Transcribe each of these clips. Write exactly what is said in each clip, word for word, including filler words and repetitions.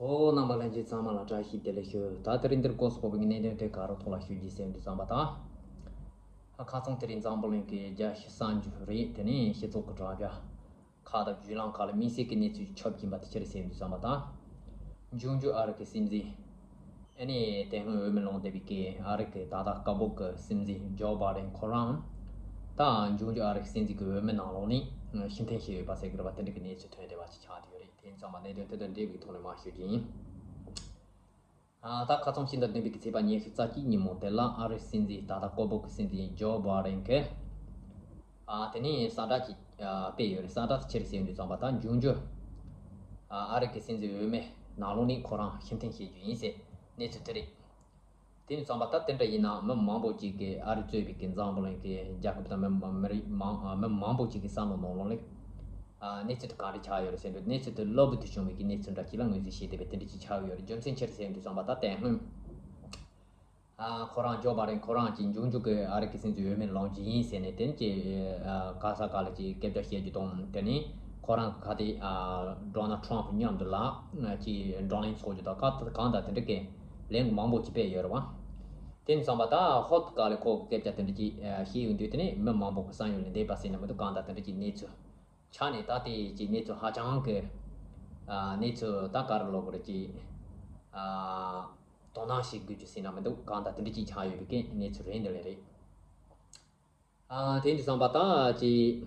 ཨོ། རྣམ་པ་ལྷན་རྒྱས་ཚང་མ་ལ་བཀྲ་ཤིས་བདེ་ལེགས་ཞུ། ད་དེ་རིང་འདིར་སྐོར་སོགས་པའི་གནད་དོན་དེ་ག་རུ་ཐོག་ལ་ཞུ་རྒྱུ་ཟེར་དུས་ཙམ་པ་དང་། ཁ་སང་དེ་རིང་འཛམ་བུ་གླིང་གི་རྒྱལ་སྤྱི་གསར་འགྱུར་རེད། དེ་ནས་སྤྱི་ཚོགས་ཀྱི་དྲ་རྒྱ་ཁག་དང་བརྒྱུད་ལམ་ཁག་ལ་དམིགས་བསལ་གྱི་གནས་ཚུལ་ཁྱབ་ཀྱིན་པ་དེ་ཆི་རེད་ཟེར་དུས་ཙམ་པ་དང་། འབྱུང་འགྱུར་ཨ་རི་གི་སྲིད་འཛིན། ཨ་ནི་དེ་སྔོན་འོས་མི་ལངས་བསྡད་པའི་གི་ཨ་རི་གི་ད་ལྟ་སྐབས་འོག་གི་སྲིད་འཛིན་ཇོ་བྷ་ཌེན་ཁོ་རང་དང་། འབྱུང་འགྱུར་ཨ་རི་གི་སྲིད་འཛིན་གྱི་འོས་མི་ནང་ལོགས་ནས་ཕྱིར་འཐེན་བྱས་ཡོད་པ་ཟེར་གྱི་རེད་པ། དེ་འདྲ་གི་གནས་ཚུལ་ཐོན་བསྡད་པ་ཞིག་ཆགས་བསྡད་ཡོད་རེད། དེ་ཡིན་ཙང་མ་གནད་དོན་དེ་དང་འབྲེལ་བའི་ཐོག་ནས་མར་ཞུ་རྒྱུ་ཡིན། ཨ། ད་ཁ་སང་ཕྱི་ཟླ་བདུན་པའི་གི་ཚེས་པ་ཉི་ཤུ་རྩ་གཅིག་ཉིན་མོ་དེ་ལ་ཨ་རིའི་སྲིད་འཛིན། ད་ལྟ་སྐབས་འོག་གི་སྲིད་འཛིན་ཇོ་བྷ་ཌེན་གྱིས། ཨ། དེ་ནས་གསལ་བསྒྲགས་ཅིག་ཨ། སྤེལ་ཡོད་རེད། གསལ་བསྒྲགས་དེ་ཆི་རེད་ཟེར་དུས་ཙམ་པ་དང་། འབྱུང་འགྱུར་ཨ་རི་གི་སྲིད་འཛིན་འོས་མི་ནང་ལོགས་ནས་ཁོ་རང་ཕྱིར་འཐེན་བྱེད་རྒྱུ་ཡིན་ཟེར་གནས་ཚུལ་དེ་རེད། དེ་ཡིན་ཙམ་པ་ད་དེ་འདྲ་ཡིན་ན་མི་མང་པོ་ཅིག་གིས། ཨ་རི་གཙོས་པའི་གི་འཛམ་བུ་གླིང་གི་རྒྱལ་ཁབ་དང་མི་མི་རིགས་མང་། མི་མང་པོ་ཅིག་གི་བསམ་བློ་ནང་ལོགས་ལ། ཨ། གནས་ཚུལ་དེ་ག་འདྲ་ཆགས་ཡོད་རེད་ཟེར་དུས། གནས་ཚུལ་དེ་སླ་པོ་དུ་བྱུང་བའི་གི་གནས་ཚུལ་འདྲ་ཅིག་ལ་ངོས་འཛིན་བྱས་བསྡད་པའི་དེ་འདྲ་ཅིག་ཆགས་ཡོད་རེད། རྒྱུ་མཚན་ཆི་རེད་ཟེར་དུས་ཙམ་པ་ད་དེ་སྔོན། ཨ། ཁོ་རང་ཇོ་བྷ་ཌེན་ཁོ་རང་གིས་འབྱུང་འགྱུར་གྱི་ཨ་རི་གི་སྲིད་འཛིན་འོས་མི་ལངས་རྒྱུ་ཡིན་ཟེར་ནས་དེ་ནས་ཀྱི། ཨ། ག་ས་ག་ལ་ཅིག་སྐད་ཆ་བཤད་རྒྱུ་དང་། དེ་ནས་ཁོ་རང་གི་ཁ་གཏད། ཨ། ཌོ་ནལ་ཊམ་ཕ་མཉམ་དུ་ལ་ཅིག་བགྲོ་གླེང་ཚོགས་རྒྱུ་དང་། གང་ལྟར་དེ་འདྲ་གི་ལན་མང་པོ་ཅིག་སྤེལ་ཡོད་རེད་པ། དེ་ཡིན་ཙམ་པ་ད་ཧོབ་ཏེ་ག་ལ་ཁོ་གི་སྐད་ཆ་དེ་འདྲ་ཅིག་ཨ། བཤད་ཡོང་དུས། དེ་ནས་མི་མང་པོ་གི་བསམ་ཡུལ་ལས་འདས་པ་ཟེར་ན་མི་འདུག་གང་ལྟར་དེ་འདྲ་ཅིག་གནས་ཚུལ་ཆགས་ནས། ད་དེ་ཅིག་གནས་ཚུལ་ཧ་ཅང་གི། ཨ། གནས་ཚུལ་ད་ག་རེ་ལབ་དགོས་རེད། ཅིག་ཨ། དོ་སྣང་བྱེད་དགོས་རྒྱུ་ཟེར་ན་མི་འདུག་གང་ལྟར་དེ་འདྲ་ཅིག་ཆགས་ཡོད་པའི་གི་གནས་ཚུལ་རེད། འདི་ལས་རེད། ཨ། དེ་འདྲ་ཙམ་པ་ད་ཅིག་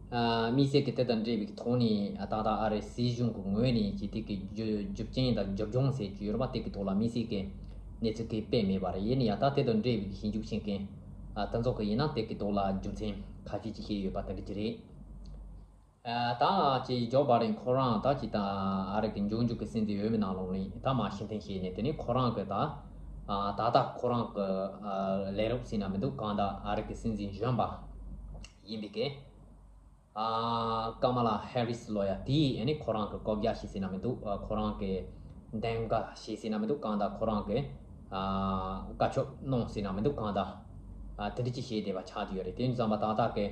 ཨ། དམིགས་བསལ་གྱི་དེ་དང་འབྲེལ་བའི་གི་ཐོག་ནས། ཨ། ད་ལྟ་ཨ་རིའི་སྲིད་གཞུང་གི་ངོས་ནས་ཅིག་དེ་གི་རྒྱུ་རྒྱུ་རྐྱེན་དང་རྒྱབ་ལྗོངས་ཟེར་རྒྱུ་ཡོད་རེད་པ། དེ་གི་ཐོག་ལ་དམིགས་བསལ་གྱི་གནས་ཚུལ་གི་སྤེལ་མེད་པ་རེད། ཡིན་ན་ཡང་ད་དེ་དང་འབྲེལ་བའི་གི་ཞིབ་འཇུག་བྱེད་མཁན། ཨ། དེ་ཚོ་གིས་ཡིན་ན་དེ་གི་ཐོག་ལ་རྒྱུ་མཚན་ཁ་ཤས་ཅིག་བཤད་ཡོད་པ་དེ་འདྲ་ཅིག་རེད། ཨ། ད་ཅིག་ཇོ་བྷ་ཌེན་ཁོ་རང་ད་ཅིག་ད་ཨ་རི་གི་འབྱུང་འགྱུར་གྱི་སྲིད་འཛིན་འོས་མི་ནང་ལོགས་ནས་ད་མར་ཕྱིར་འཐེན་བྱས་ནས། དེ་ནས་ཁོ་རང་གི་ད། ཨ། ད་ལྟ་ཁོ་རང་གི། ཨ། ལས་རོགས་ཟེར་ན་མི་འདུག་གང་ལྟར་ཨ་རི་གི་སྲིད་འཛིན་གཞོན་པ་ཡིན་པའི་གི། ཨ། ཀ་མ་ལ་ཧེ་རི་སི་ལོ་ཡ་དེས་ཨ་ནི་ཁོ་རང་གི་བཀོད་རྒྱ་བྱས་ཟེར་ན་མི་འདུག་ཨ། ཁོ་རང་གི་འདེམས་ཀ་བྱས་ཟེར་ན་མི་འདུག་གང་ལྟར་ཁོ་རང་གི། ཨ། བཀའ་ཁྱབ་གནང་ཟེར་ན་མི་འདུག་གང་ལྟར། ཨ། དེ་འདྲ་ཅིག་བྱས་བསྡད་པ་ཆགས་བསྡད་ཡོད་རེད། དེ་ཡིན་ཙམ་པ་ད་ལྟ་གི་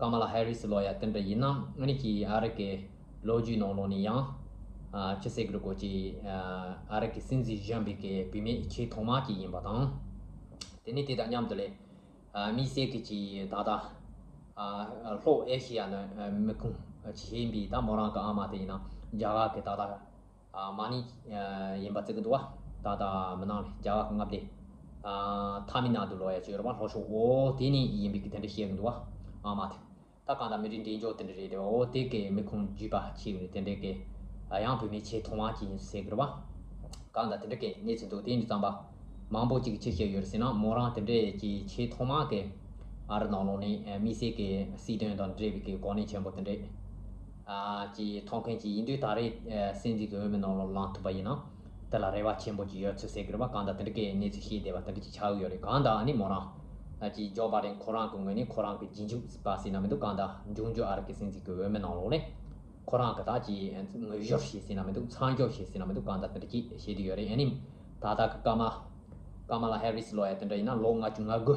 ཀ་མ་ལ་ཧེ་རི་སི་ལོ་ཡ་དེ་འདྲ་ཡིན་ན། ཨ་ནི་ཅིག་ཨ་རི་གི་ལོ་རྒྱུས་ནང་ལོགས་ནས་ཡང་། ཨ། ཅི་ཟེར་དགོས་རེད། ཅིག་ཨ། ཨ་རི་གི་སྲིད་འཛིན་གཞོན་པའི་གི་བུད་མེད་ཆེས་ཐོག་མ་ཅིག་ཡིན་པ་དང་། དེ་ནས་དེ་དང་མཉམ་དུ་ལས། ཨ། དམིགས་བསལ་གྱི་ཅིག་ད་ལྟ། ཨ། ལྷོ་ཨེ་ཤི་ཡ་ནས། ཨ། མི་ཁུངས་ཅིག་ཡིན་པའི་ད་མོ་རང་གི་ཨ་མ་དེ་ཡིན་ན་རྒྱ་གར་གྱི་ད་ལྟ། ཨ། མ་ཎི། ཨ། ཡིན་པ་བརྩི་གི་འདུག་པ། ད་ལྟ་མི་ནང་ལ་རྒྱ་གར་གྱི་མངའ་སྡེ། ཨ། ཐ་མིལ་ནཱ་ཌུ་ལབ་ཡ་ཅིག་ཡོད་རེད་པ། ལྷོ་ཕྱོགས། འོ་དེ་ནས་ཡིན་པའི་གི་དེ་འདྲ་བཤད་གི་འདུག་པ། ཨ་མ་དེ། ད་གང་ལྟར་མི་རིགས་འདྲེས་འཇོག་དེ་འདྲ་རེད་དེ། འོ་དེ་གི་མི་ཁུངས་བརྒྱུད་པ་ཅིག་ཡིན་དེ་འདྲ་གི། ཨ། ཡང་བུད་མེད་ཆེས་ཐོག་མ་ཅིག་ཡིན་ཟེར་གི་རེད་པ། གང་ལྟར་དེ་འདྲ་གི་གནས་ཚུལ་འདུག་དེ་ཡིན་དུས་ཙམ་པ་མང་པོ་ཅིག་གིས་ཅི་བཤད་ཡོད་རེད་ཟེར་ན། མོ་རང་དེ་འདྲ་གི་ཆེས་ཐོག་མ་གི་ཨ་རི་ནང་ལོགས་ནས། ཨ། དམིགས་བསལ་གྱི་སྲིད་དོན་དང་འབྲེལ་བའི་གི་གོ་གནས་ཆེན་པོ་དེ་འདྲ། ཨ། ཅིག་ཐོབ་མཁན་ཅིག་ཡིན་དུས། ད་རེས། ཨ། སྲིད་འཛིན་གྱི་འོས་མི་ནང་ལོགས་ལངས་ཐུབ་པ་ཡིན་ན་དེ་ལ་རེ་བ་ཆེན་པོ་ཅིག་ཡོད་ཚུལ་ཟེར་གི་རེད་པ། གང་ལྟར་དེ་འདྲ་གི་གནས་ཚུལ་བཤད་བསྡད་པ་དེ་འདྲ་ཅིག་ཆགས་ཡོད་རེད། གང་ལྟར་ཨ་ནི་མོ་རང་། ཨ། ཅིག་ཇོ་བྷ་ཌེན་ཁོ་རང་གི་ངོས་ནས་ཁོ་རང་གི་རྗེས་འཇུག་པ་ཟེར་ན་མི་འདུག་གང་ལྟར་འབྱུང་འགྱུར་ཨ་རི་གི་སྲིད་འཛིན་གྱི་འོས་མི་ནང་ལོགས་ནས་ཁོ་རང་གི་ད་ཅིག་ངོ་སྦྱོར་བྱས་ཟེར་ན་མི་འདུག་མཚན་སྦྱོར་བྱས་ཟེར་ན་མི་འདུག་གང་ལྟར་དེ་འདྲ་ཅིག་བཤད་བསྡད་ཡོད་རེད། ཨ་ནི་ད་ལྟ་གི་ཀ་མ། ཀ་མ་ལ་ཧེ་རི་སི་ལབ་ཡ་དེ་འདྲ་ཡིན་ན་ལོ་ལྔ་བཅུ་ང་དགུ་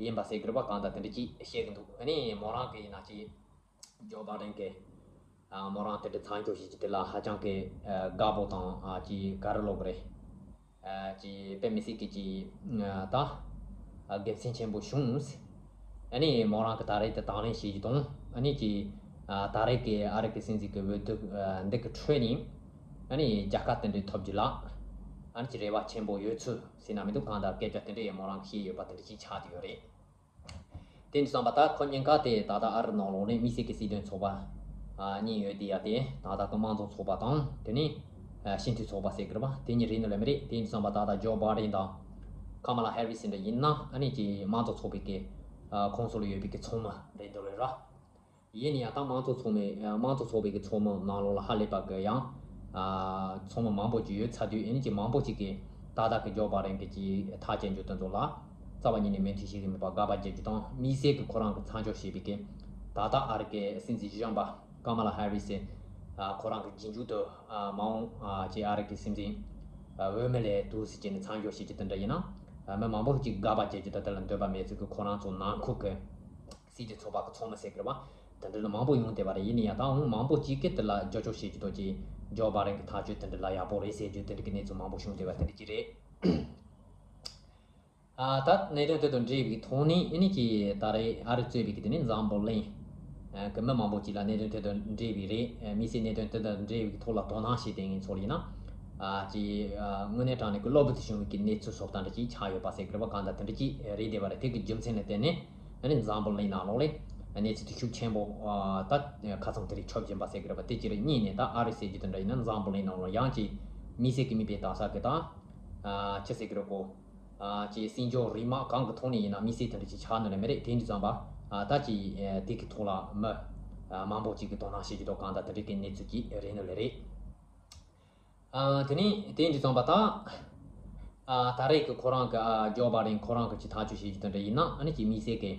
ཡིན་པ་ཟེར་གི་རེད་པ། གང་ལྟར་དེ་འདྲ་ཅིག་བཤད་གི་འདུག་ཨ་ནི་མོ་རང་གི་ཡིན་ན་ཅིག་ཇོ་བྷ་ཌེན་གྱིས། ཨ། མོ་རང་དེ་འདྲ་མཚན་སྦྱོར་བྱེད་རྒྱུ་དེ་ལ་ཧ་ཅང་གི། ཨ། དགའ་པོ་དང་། ཨ། ཅིག་ག་རེ་ལབ་དགོས་རེད། ཨ། ཅིག་དཔེ་མི་སྲིད་ཀྱི་ཅིག་ཨ། ད། ཨ། དགེ་མཚན་ཆེན་པོ་བྱུང་། ཨ་ནི་མོ་རང་གིས་ད་རེས་དེ་དང་ལེན་བྱེད་རྒྱུ་དང་། ཨ་ནི་ཅིག་ཨ། ད་རེས་ཀྱི་ཨ་རི་གི་སྲིད་འཛིན་གྱི་འོས་བསྡུ། ཨ། འདི་གི་ཁྲོད་ནས་ཨ་ནི་རྒྱལ་ཁ་དེ་འདྲ་ཐོབ་རྒྱུ་ལ། ཨ་ནི་ཅིག་རེ་བ་ཆེན་པོ་ཡོད་ཚུལ་ཟེར་ན་མི་འདུག་གང་ལྟར་སྐད་ཆ་དེ་འདྲ་ཡང་མོ་རང་གིས་བཤད་ཡོད་པ་དེ་འདྲ་ཅིག་ཆགས་བསྡད་ཡོད་རེད། དེ་ཡིན་དུས་ཙམ་པ་ད་ཁོ་ཉེན་ཁ་དེ་ད་ལྟ་ཨ་རི་ནང་ལོགས་ནས་དམིགས་བསལ་གྱི་སྲིད་དོན་ཚོགས་པ། ཨ། གཉིས་ཡོད་དེ། ཡ་དེ་ད་ལྟ་གི་དམངས་གཙོ་ཚོགས་པ་དང་། དེ་ནས། ཨ། སྤྱི་འཐུས་ཚོགས་པ་ཟེར་གི་རེད་པ། དེ་གཉིས་རེད་འདུག་ལ་མི་རེད། དེ་ཡིན་དུས་ཙམ་པ་ད་ལྟ་ཇོ་བྷ་ཌེན་དང་ཀ་མ་ལ་ཧེ་རི་སི་འདྲ་ཡིན་ན། ཨ་ནི་ཅིག་དམངས་གཙོ་ཚོགས་པའི་གི། ཨ། ཁོངས་སུ་ལ་ཡོད་པའི་གི་ཚོགས་མི་རེད་འདུག་ལ་ར། ཡིན་ན་ཡང་ད་དམངས་གཙོ་ཚོགས་མི། ཨ། དམངས་གཙོ་ཚོགས་པའི་གི་ཚོགས་མི་ནང་ལོགས་ལ་ཧ་ལས་པ་གི་ཡང་། ཨ། ཚོགས་མི་མང་པོ་ཅིག་ཡོད་ཚར་དུས། ཨ་ནི་ཅིག་མང་པོ་ཅིག་གིས་ད་ལྟ་གི་ཇོ་བྷ་ཌེན་གྱི་ཅིག་ཐག་བཅད་རྒྱུ་དེ་ཚོ་ལ་རྩ་བ་ཉིད་ནས་མོས་མཐུན་བྱེད་ཀྱི་མེད་པར་དགག་པ་བརྒྱབ་རྒྱུ་དང་། དམིགས་བསལ་གྱི་ཁོ་རང་གིས་མཚན་སྦྱོར་བྱས་པའི་གི་ད་ལྟ་ཨ་རི་གི་སྲིད་འཛིན་གཞོན་པ་ཀ་མ་ལ་ཧེ་རི་སི། ཨ། ཁོ་རང་གི་རྗེས་འཇུག་ཏུ། ཨ། མ་འོངས། ཨ། ཅིག་ཨ་རི་གི་སྲིད་འཛིན། ཨ། འོས་མི་ལ་འདུག་ཟེར་བྱས་ནས་མཚན་སྦྱོར་བྱེད་རྒྱུ་དེ་འདྲ་ཡིན་ན། ཨ། མི་མང་པོ་ཅིག་དགག་པ་བརྒྱབ་རྒྱུ་དང་། དེ་ལ་འདོད་པ་མེད་ཚུལ་གྱི་ཁོ་རང་ཚོ་ནང་ཁུལ་གྱི་སྲིད་དོན་ཚོགས་པ་གི་ཚོགས་མི་ཟེར་གི་རེད་པ། དེ་འདྲ་ལ་མང་པོ་ཡོང་བསྡད་པ་རེད། ཡིན་ན་ཡང་ད་འོང་མང་པོ་ཅིག་གིས་དེ་ལ་རྒྱབ་སྐྱོར་བྱེད་ཀྱི་འདུག་ཅེས། ཇོ་བྷ་རན་གྱི་ཐག་གཅོད་དེ་འདྲ་ལ་ཡག་པོ་རེད་ཟེར་རྒྱུ་དེ་འདྲ་གི་གནས་ཚུལ་མང་པོ་བྱུང་བསྡད་པ་དེ་འདྲ་ཅིག་རེད། ཨ། ད་གནད་དོན་དེ་དང་འབྲེལ་བའི་ཐོག་ནས་ཨ་ནི་ཀྱི་ད་རེས་ཨ་རི་གཙོས་པའི་གི་དེ་ནི་འཛམ་བུ་གླིང་གི་མི་མང་པོ་ཅིག་ལ་གནད་དོན་དེ་དང་འབྲེལ་བའི་རེད། དམིགས་བསལ་གནད་དོན་དེ་དང་འབྲེལ་བའི་ཐོག་ལ་དོ་སྣང་བྱས་ཏེ་ངས་ཚོར་ཡིན་ན། ཨ། ཀྱི། ཨ། དངོས་གནས་དྲང་གནས་ཀྱི་གློ་བུར་དུ་བྱུང་བའི་གི་གནས་ཚུལ་བཟོ་ལྟ་འདྲ་ཅིག་ཆགས་ཡོད་པ་ཟེར་གི་རེད་པ། གང་ལྟར་དེ་འདྲ་ཅིག་རེད་བསྡད་པ་རེད། དེ་གི་རྒྱུ་མཚན་ལ་བརྟེན་ནས་ཨ་ནི་འཛམ་བུ་གླིང་ནང་ལོགས་ལ་གནས་ཚུལ་དེ་ཤུགས་ཆེན་པོ། ཨ། ད་ཁ་སང་དེ་རིང་ཁྱབ་བཞིན་པ་ཟེར་གི་རེད་པ། དེ་གཅིག་རེད། གཉིས་ནས་ད་ཨ་རི་ཟེར་རྒྱུ་དེ་འདྲ་ཡིན་ན་འཛམ་བུ་གླིང་ནང་ལོགས་ཡང་ཅིག་དམིགས་བསལ་གྱི་མིད་པའི་དག་ས་གི་ད། ཨ། ཅི་ཟེར་གི་རེད་གོ། ཨ། ཅིག་སྲིད་འབྱོར་རིག་དམག་གང་གི་ཐོག་ནས་ཡིན་ན་དམིགས་བསལ་དེ་འདྲ་ཅིག་ཆགས་ནི་ལས་མེད་རེད། དེ་འདྲ་ཙམ་པ། ཨ། ད་ཅིག་ཨ། དེ་གི་ཐོག་ལ་མི། ཨ། མང་པོ་ཅིག་གིས་དོ་སྣང་བྱེད་ཀྱི་འདུག་གང་ལྟར་དེ་འདྲ་གི་གནས་ཚུལ་ཅིག་རེད་ནི་ལས་རེད། ཨ། དེ་ནས་དེ་འདྲ་ཙམ་པ་ད། ཨ། ད་རེས་ཀྱི་ཁོ་རང་གི། ཨ། ཇོ་བྷ་རན་ཁོ་རང་གི་ཅིག་ཐག་གཅོད་བྱེད་ཀྱི་དེ་འདྲ་ཡིན་ན་ཨ་ནི་ཅིག་དམིགས་བསལ་གྱི་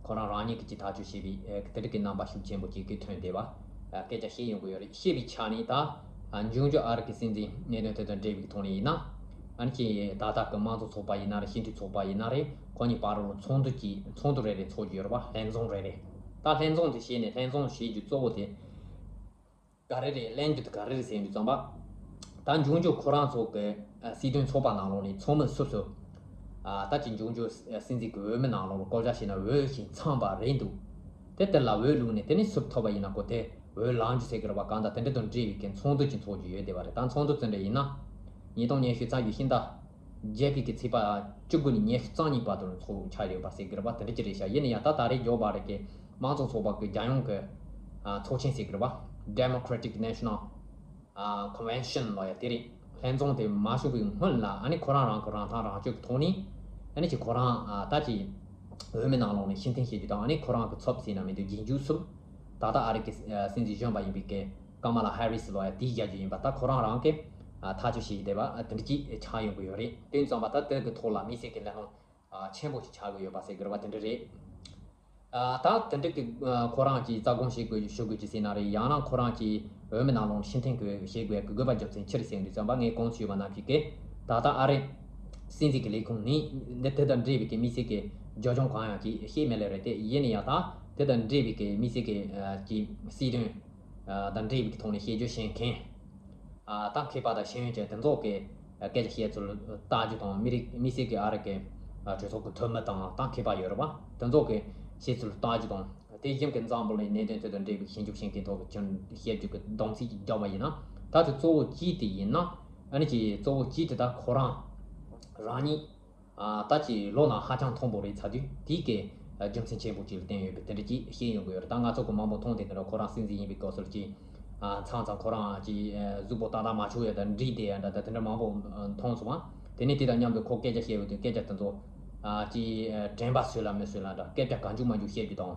ཁོ་རང་རང་ཉིད་ཀྱི་ཅིག་ཐག་གཅོད་བྱེད་པའི། ཨ། དེ་འདྲ་གི་རྣམ་པ་ཤུགས་ཆེན་པོ་ཅིག་གིས་ཐོན་བསྡད་པ། ཨ། སྐད་ཆ་བཤད་ཡོང་གི་ཡོད་རེད། བཤད་པའི་ཆ་ནས་ད། ཨ། འབྱུང་འགྱུར་ཨ་རི་གི་སྲིད་འཛིན་གནད་དོན་དེ་དང་འབྲེལ་བའི་ཐོག་ནས་ཡིན་ན། ཨ་ནི་ཅིག་ད་ལྟ་གི་དམངས་གཙོ་ཚོགས་པ་ཡིན་ན་རེད། སྤྱི་འཐུས་ཚོགས་པ་ཡིན་ན་རེད། ཁོ་གཉིས་བར་ལ་ཚོགས་འདུ་གཅིག་ཚོགས་འདུ་རེ་རེ་ཚོགས་ཀྱི་ཡོད་རེད་པ། ལྷན་འཛོམས་རེ་རེ། ད་ལྷན་འཛོམས་དེ་བྱས་ནས་ལྷན་འཛོམས་བྱེད་རྒྱུ་གཙོ་བོ་དེ་ག་རེ་རེད། གླེང་རྒྱུ་དེ་ག་རེ་རེད་ཟེར་རྒྱུ་ཙམ་པ། ད་འབྱུང་འགྱུར་ཁོ་རང་ཚོ་གི། ཨ། སྲིད་དོན་ཚོགས་པ་ནང་ལོགས་ནས་ཚོགས་མི་སོ་སོ། ཨ། ད་ཅིག་འབྱུང་འགྱུར་སྲིད་འཛིན་གྱི་འོས་མི་ནང་ལོགས་ལ་བསྐོ་བཞག་བྱས་ན་འོས་ཤིང་འཚམས་པ་རེད་འདུག་དེ་དེ་ལ་འོས་བླུགས་ནས་དེ་ནས་སུབ་ཐོབ་པ་ཡིན་ན་ཁོ་དེ་འོས་ལངས་རྒྱུ་ཟེར་གི་རེད་པ། གང་ལྟར་དེ་འདྲ་དང་འབྲེལ་བའི་གི་ཚོགས་འདུ་ཅིག་ཚོགས་རྒྱུ་ཡོད་བསྡད་པ་རེད། ད་ཚོགས་འདུ་དེ་འདྲ་ཡིན་ན། ཉིས་སྟོང་ཉི་ཤུ་རྩ་བཞི་ཕྱི་ཟླ་བརྒྱད་པའི་གི་ཚེས་པ་བཅུ་དགུ་ནས་ཉི་ཤུ་རྩ་གཉིས་བར་དུ་ཚོགས་ཆགས་ཡོད་པ་ཟེར་གི་རེད་པ། དེ་འདྲ་ཅིག་རེད་ཤག་ཡིན་ན་ཡང་ད་ད་རེས་ཇོ་བྷ་རན་གྱི་དམངས་གཙོ་ཚོགས་པ་གི་རྒྱལ་ཡོངས་ཀྱི། ཨ། ཚོགས་ཆེན་ཟེར་གི་རེད་པ། Democratic National། ཨ། Convention ལབ་ཡ་དེ་རེད། ལྷན་འཛོམས་དེ་མ་ཞུགས་པའི་སྔོན་ལ་ཨ་ནི་ཁོ་རང་རང་གི་རང་ཐག་རང་གཅོད་ཀྱི་ཐོག་ནས་ཨ་ནི་ཅིག་ཁོ་རང་། ཨ། ད་ཅིག་འོས་མི་ནང་ལོགས་ནས་ཕྱིར་འཐེན་བྱེད་རྒྱུ་དང་། ཨ་ནི་ཁོ་རང་གི་ཚབ་ཟེར་ན་མི་འདུག་རྗེས་འཇུག་སུ་ད་ལྟ་ཨ་རི་གི། ཨ། སྲིད་འཛིན་གཞོན་པ་ཡིན་པའི་གི་ཀ་མ་ལ་ཧེ་རི་སི་ལབ་ཡ་དེ་བཞག་རྒྱུ་ཡིན་པ། ད་ཁོ་རང་རང་གི། ཨ། ཐག་གཅོད་བྱེད་ཀྱི་བསྡད་པ། ཨ། དེ་འདྲ་ཅིག་ཆགས་ཡོང་གི་ཡོད་རེད། དེ་ཙམ་པ་ད་དེ་གི་ཐོག་ལ་དམིགས་བསལ་གྱི་གླེང་སློང་། ཨ། ཆེན་པོ་ཞིག་ཆགས་ཀྱི་ཡོད་པ་ཟེར་གི་རེད་པ། དེ་འདྲ་རེད། ཨ། ད་དེ་འདྲ་གི། ཨ། ཁོ་རང་གིས་རྩ་དགོངས་བཞེས་དགོས། ཞུ་དགོས་ཀྱི་ཟེར་ན་རེད། ཡང་ན་ཁོ་རང་གིས་འོས་མི་ནང་ལོགས་ཕྱིར་འཐེན་དགོས་བཞེས་དགོས་ཀྱི་དགོས་པ་རྒྱུ་མཚན་ཅི་རེད་ཟེར་དུས་ཙམ་པ། ངས་གོང་དུ་ཞུས་པ་ནང་བཞིན་གི་ད་ལྟ་ཨ་རི་སྲིད་འཛིན་གྱི་ལས་ཁུངས་ནས་འདི་དེ་དང་འབྲེལ་བའི་གི་དམིགས་བསལ་གྱི་རྒྱབ་ལྗོངས་གང་ཡང་ཅིག་བཤད་མེད་ལེ་རེད། དེ་ཡིན་ན་ཡང་ད་དེ་དང་འབྲེལ་བའི་གི་དམིགས་བསལ་གྱི། ཨ། གྱི་སྲིད་དོན། ཨ། དང་འབྲེལ་བའི་གི་ཐོག་ནས་བཤད་རྒྱུ་བཤད་མཁན། ཨ། ད་མཁས་པ་དང་ཤེས་ཡོན་ཅན་དེ་ཚོ་གི། ཨ། སྐད་ཆ་བཤད་ཚུལ་ལྟ་རྒྱུ་དང་། མི་རིགས་དམིགས་བསལ་གྱི་ཨ་རི་གི། ཨ། གྲོས་ཚོགས་ཀྱི་འཐུས་མི་དང་ད་མཁས་པ་ཡོད་རེད་པ། དེ་ཚོ་གི་བཤད་ཚུལ་ལྟ་རྒྱུ་དང་། དེ་བཞིན་གྱི་འཛམ་བུ་གླིང་གནད་དོན་དེ་དང་འབྲེལ་བའི་ཞིབ་འཇུག་བྱེད་མཁན་ཐོག་གི་བཤད་རྒྱུ་གི་གདམ་ཚིག་ཅིག་བརྒྱབ་པ་ཡིན་ན། ད་དེ་གཙོ་བོ་གཅིག་དེ་ཡིན་ན། ཨ་ནི་ཅིག་གཙོ་བོ་གཅིག་དེ་ད་ཁོ་རང་རང་ཉིད། ཨ། ད་ཅིག་ལོ་ན་ཧ་ཅང་མཐོན་པོ་རེད་ཚར་དུས་དེའི་གི། ཨ། རྒྱུ་མཚན་ཆེན་པོ་ཅིག་ལ་བརྟེན་ཡོད་པའི་དེ་འདྲ་ཅིག་བཤད་ཡོང་གི་ཡོད་རེད། ད་ང་ཚོ་གི་མང་པོ་མཐོང་བསྡད་ཀྱི་རེད། ཁོ་རང་སྲིད་འཛིན་ཡིན་པའི་སྐབས་སུ་ཅིག། ཨ། མཚམས་མཚམས་ཁོ་རང་ཅིག། ཨ། གཟུགས་པོ་ཏག་ཏག་མ་བྱུང་ཡ་དང་འདྲིས་བསྡད་ཡ་འདྲ་དང་དེ་འདྲ་མང་པོ། ཨ། མཐོང་སོང་བ། དེ་ནས་དེ་དང་མཉམ་དུ་ཁོ་སྐད་ཆ་བཤད་ཡོང་དུས་སྐད་ཆ་དེ་ཚོ། ཨ། ཅིག། ཨ། དྲན་པ་སོས་ལ་མི་སོས་ལ་འདྲ། སྐད་ཆ་གང་བྱུང་མང་བྱུང་བཤད་རྒྱུ་དང་།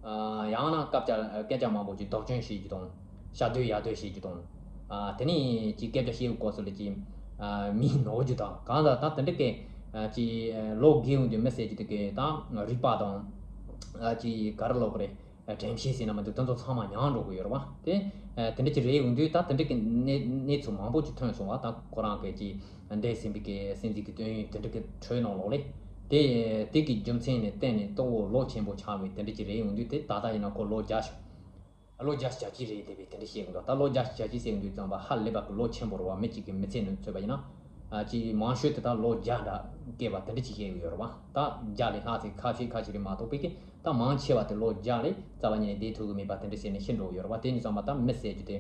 ཨ། ཡང་ན་སྐད་ཆ། སྐད་ཆ་མང་པོ་ཅིག་དོགས་ཅན་བཤད་རྒྱུ་དང་། ཤ་དོད་ཡ་དོད་བཤད་རྒྱུ་དང་། ཨ། དེ་ནས་ཅིག་སྐད་ཆ་བཤད་པའི་སྐབས་སུ་ལ་ཅིག། ཨ། མིག་ནོར་རྒྱུ་དང་། གང་ལྟར་ད་དེ་འདྲ་གི། ཨ། ཅིག། ཨ། ལོ་རྒས་ཡོང་དུས་མི་ཟེར་རྒྱུ་དེ་གི་ད་རུས་པ་དང་། ཨ། ཅིག་ག་རེ་ལབ་དགོས་རེད། ཨ། དྲན་ཤེས་ཟེར་ན་མི་འདུག་དེ་ཚོ་ཚང་མ་ཉམས་འགྲོ་གི་ཡོད་རེད་པ། དེ། ཨ། དེ་འདྲ་ཅིག་རེད་ཡོང་དུས་ད་དེ་འདྲ་གི་གནས་གནས་ཚུལ་མང་པོ་ཅིག་ཐོན་སོང་བ། ད་ཁོ་རང་གི་ཅིག་འདས་ཟིན་པའི་གི་སྲིད་འཛིན་གི་དུས་ཡུན་དེ་འདྲ་གི་ཁྲོད་ནང་ལོགས་ལས། དེ། དེ་གི་རྒྱུ་མཚན་ནས་བརྟེན་ནས་གཙོ་བོ་ལོ་ཆེན་པོ་ཆགས་པའི་དེ་འདྲ་ཅིག་རེད་ཡོང་དུས། དེ་ད་ལྟ་ཡིན་ན་ཁོ་ལོ་བརྒྱ། ལོ་བརྒྱད་ཅུ་གྱ་གཅིག་རེད་བསྡད་པའི་དེ་འདྲ་བཤད་གི་འདུག་ད་ལོ་བརྒྱད་ཅུ་གྱ་གཅིག་ཟེར་གི་འདུག་ཙམ་པ་ཧ་ལས་པ་གི་ལོ་ཆེན་པོ་རེད་བ། མི་གཅིག་གི་མི་ཚེ་ནང་ཚོད་པ་ཡིན་ན། ཨ། ཅིག་མང་ཤོས་དེ་ད་ལོ་བརྒྱ་འདྲ་སྐྱེས་པ་དེ་འདྲ་ཅིག་བཤད་གི་ཡོད་རེད་བ། ད་བརྒྱ་ལས་ལྷག་ཚེ་ཁ་ཤས་ཁ་ཤས་རེད་མ་གཏོགས་པའི་གི་ད་མང་ཆེ་བ་དེ་ལོ་བརྒྱ་ལས་རྩ་བ་ཉིད་ནས་བསྡད་ཐུབ་གི་མེད་པ་དེ་འདྲ་བྱས་ནས་ཤི་འགྲོ་གི་ཡོད་རེད་བ། དེ་ནི་ཙམ་པ་ད་མི་ཟེར་རྒྱུ་དེ།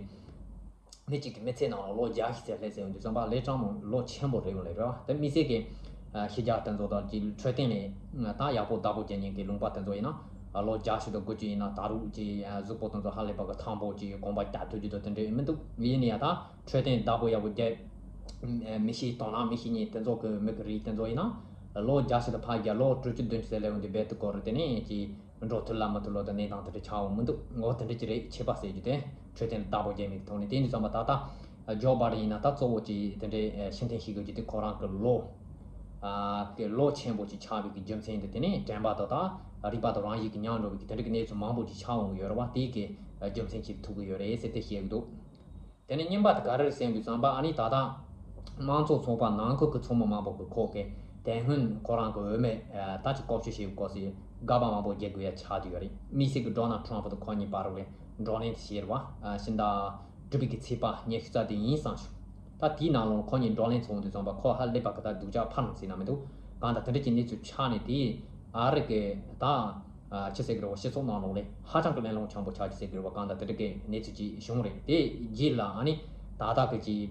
མི་གཅིག་གི་མི་ཚེ་ནང་ལ་ལོ་བརྒྱ་ཞིག་ཟེར་སླེབས་ཟེར་ཡོང་དུས་ཙམ་པ་ལས་གྲངས་མང་ལོ་ཆེན་པོ་རེད་ཡོང་ལེ་རེད་བ། དེ་དམིགས་བསལ་གྱི། ཨ། ཤི་རྒྱག་དེ་ཚོ་དང་ཅིག་འཕྲོད་བསྟེན་ནས་ད་ཡག་པོ་བདག་པོ་རྒྱག་མཁན་གྱི་ལུང་པ་དེ་ཚོ་ཡིན་ན། ཨ། ལོ་བརྒྱ་ཞིག་དང་དགུ་བཅུ་ཡིན་ན་ད་རུང་ཅིག། ཨ། གཟུགས་པོ་དེ་ཚོ་ཧ་ལས་པ་གི་ཐང་པོ་ཅིག་གོམ་པ་རྒྱག་ཐུབ་རྒྱུ་དང་དེ་འདྲ་མི་འདུག་ཡིན་ན་ཡང་ད་འཕྲོད་བསྟེན་བདག་པོ་ཡག་པོ་རྒྱག་མི་ཤེས། དོ་སྣང་མི་ཤེས་མཁན་དེ་ཚོ་གི་མི་གི་རིགས་དེ་ཚོ་ཡིན་ན། ལོ་བརྒྱ་ཞིག་དང་ཕར་བརྒྱབ་ལོ་དྲུག་ཅུ་བདུན་ཅུ་ཟེར་སླེབས་ཡོང་དུས་རྦད་དེ་སྐོར་རེ་དེ་ནས་ཅིག་འགྲོ་ཐུབ་ལ་མི་ཐུབ་ལོ་དང་གནས་སྟངས་དེ་འདྲ་ཆགས་འོང་མི་འདུག་འོ་དེ་འདྲ་ཅིག་རེད། ཁྱད་པར་ཟེར་རྒྱུ་དེ་འཕྲོད་བསྟེན་ལ་བདག་པོ་རྒྱག་མི་གི་ཐོག་ནས། དེ་ནི་ཙམ་པ་ད་ལྟ་ཇོ་བྷ་ཌེན་ཡིན་ན་ད་གཙོ་བོ་ཅིག་དེ་འདྲའི་ཕྱིར་འཐེན་བྱེད་དགོས་རྒྱུ་དེ་ཁོ་རང་གི་ལོ། ཨ། གི་ལོ་ཆེན་པོ་ཅིག་ཆགས་པའི་གི་རྒྱུ་མཚན་དེ། དེ་ནས་དྲན་པ་དང་ད་རིག་པ་དང་རང་བཞིན་གྱི་ཉམས་འགྲོ་བའི་གི་དེ་འདྲ་གི་གནས་ཚུལ་མང་པོ་ཅིག་ཆགས་འོང་གི་ཡོད་རེད་བ། དེའི་གི་རྒྱུ་མཚན་ཅིག་ཐུག་གི་ཡོད་རེད་ཟེར་དེ་བཤད་གི་འདུག་དེ་ནས་གཉིས་པ་དེ་ག་རེ་རེད་ཟེར་དུས་ཙམ་པ། ཨ་ནི་ད་ལྟ་དམངས་གཙོ་ཚོགས་པ་ནང་ཁུལ་གྱི་ཚོགས་མི་མང་པོ་གི་ཁོག་གི་དེ་སྔོན་ཁོ་རང་གི་འོས་མི། ཨ། ད་ཅིག་བཀོལ་སྤྱོད་བྱེད་དགོས་ཟེར། དགག་པ་མང་པོ་རྒྱག་དགོས་ཡ་ཆགས་བསྡད་ཡོད་རེད། དམིགས་བསལ་གྱི་ཌོ་ནལ་ཊམ་ཕ་དང་ཁོ་གཉིས་བར་ལ་བགྲོ་གླེང་དེ་བྱས་རེད་བ། ཨ་ཕྱི་ཟླ་དྲུག་པའི་གི་ཚེས་པ་ཉི་ཤུ་རྩ་བདུན་ཡིན་བསམ་བྱུང་། ད་དེའི་ནང་ལོགས་ཁོ་གཉིས་བགྲོ་གླེང་ཚོགས་དུས་ཙམ་པ་ཁོ་ཧ་ལས་པ་གི་ད་སྡུག་ཅག་ཕར་ལོག་ཟེར་ན་མི་འདུག་གང་ལྟར་དེ་འདྲ་གི་གནས་ཚུལ་ཆགས་ནས། དེ་ཨ་རི་གི་ད་ཨ་ཆི་ཟེར་གི་རེད་བ། སྤྱི་ཚོགས་ནང་ལོགས་ལ་ཧ་ཅང་གི་གླེང་སློང་ཆེན་པོ་ཆགས་ཀྱི་ཟེར་གི་རེད་བ། གང་ལྟར་དེ་འདྲ་གི་གནས་ཚུལ་ཅིག་བྱུང་རེད། དེ་རྗེས་ལ་ཨ་ནི་ད་ལྟ་གི་ཅིག་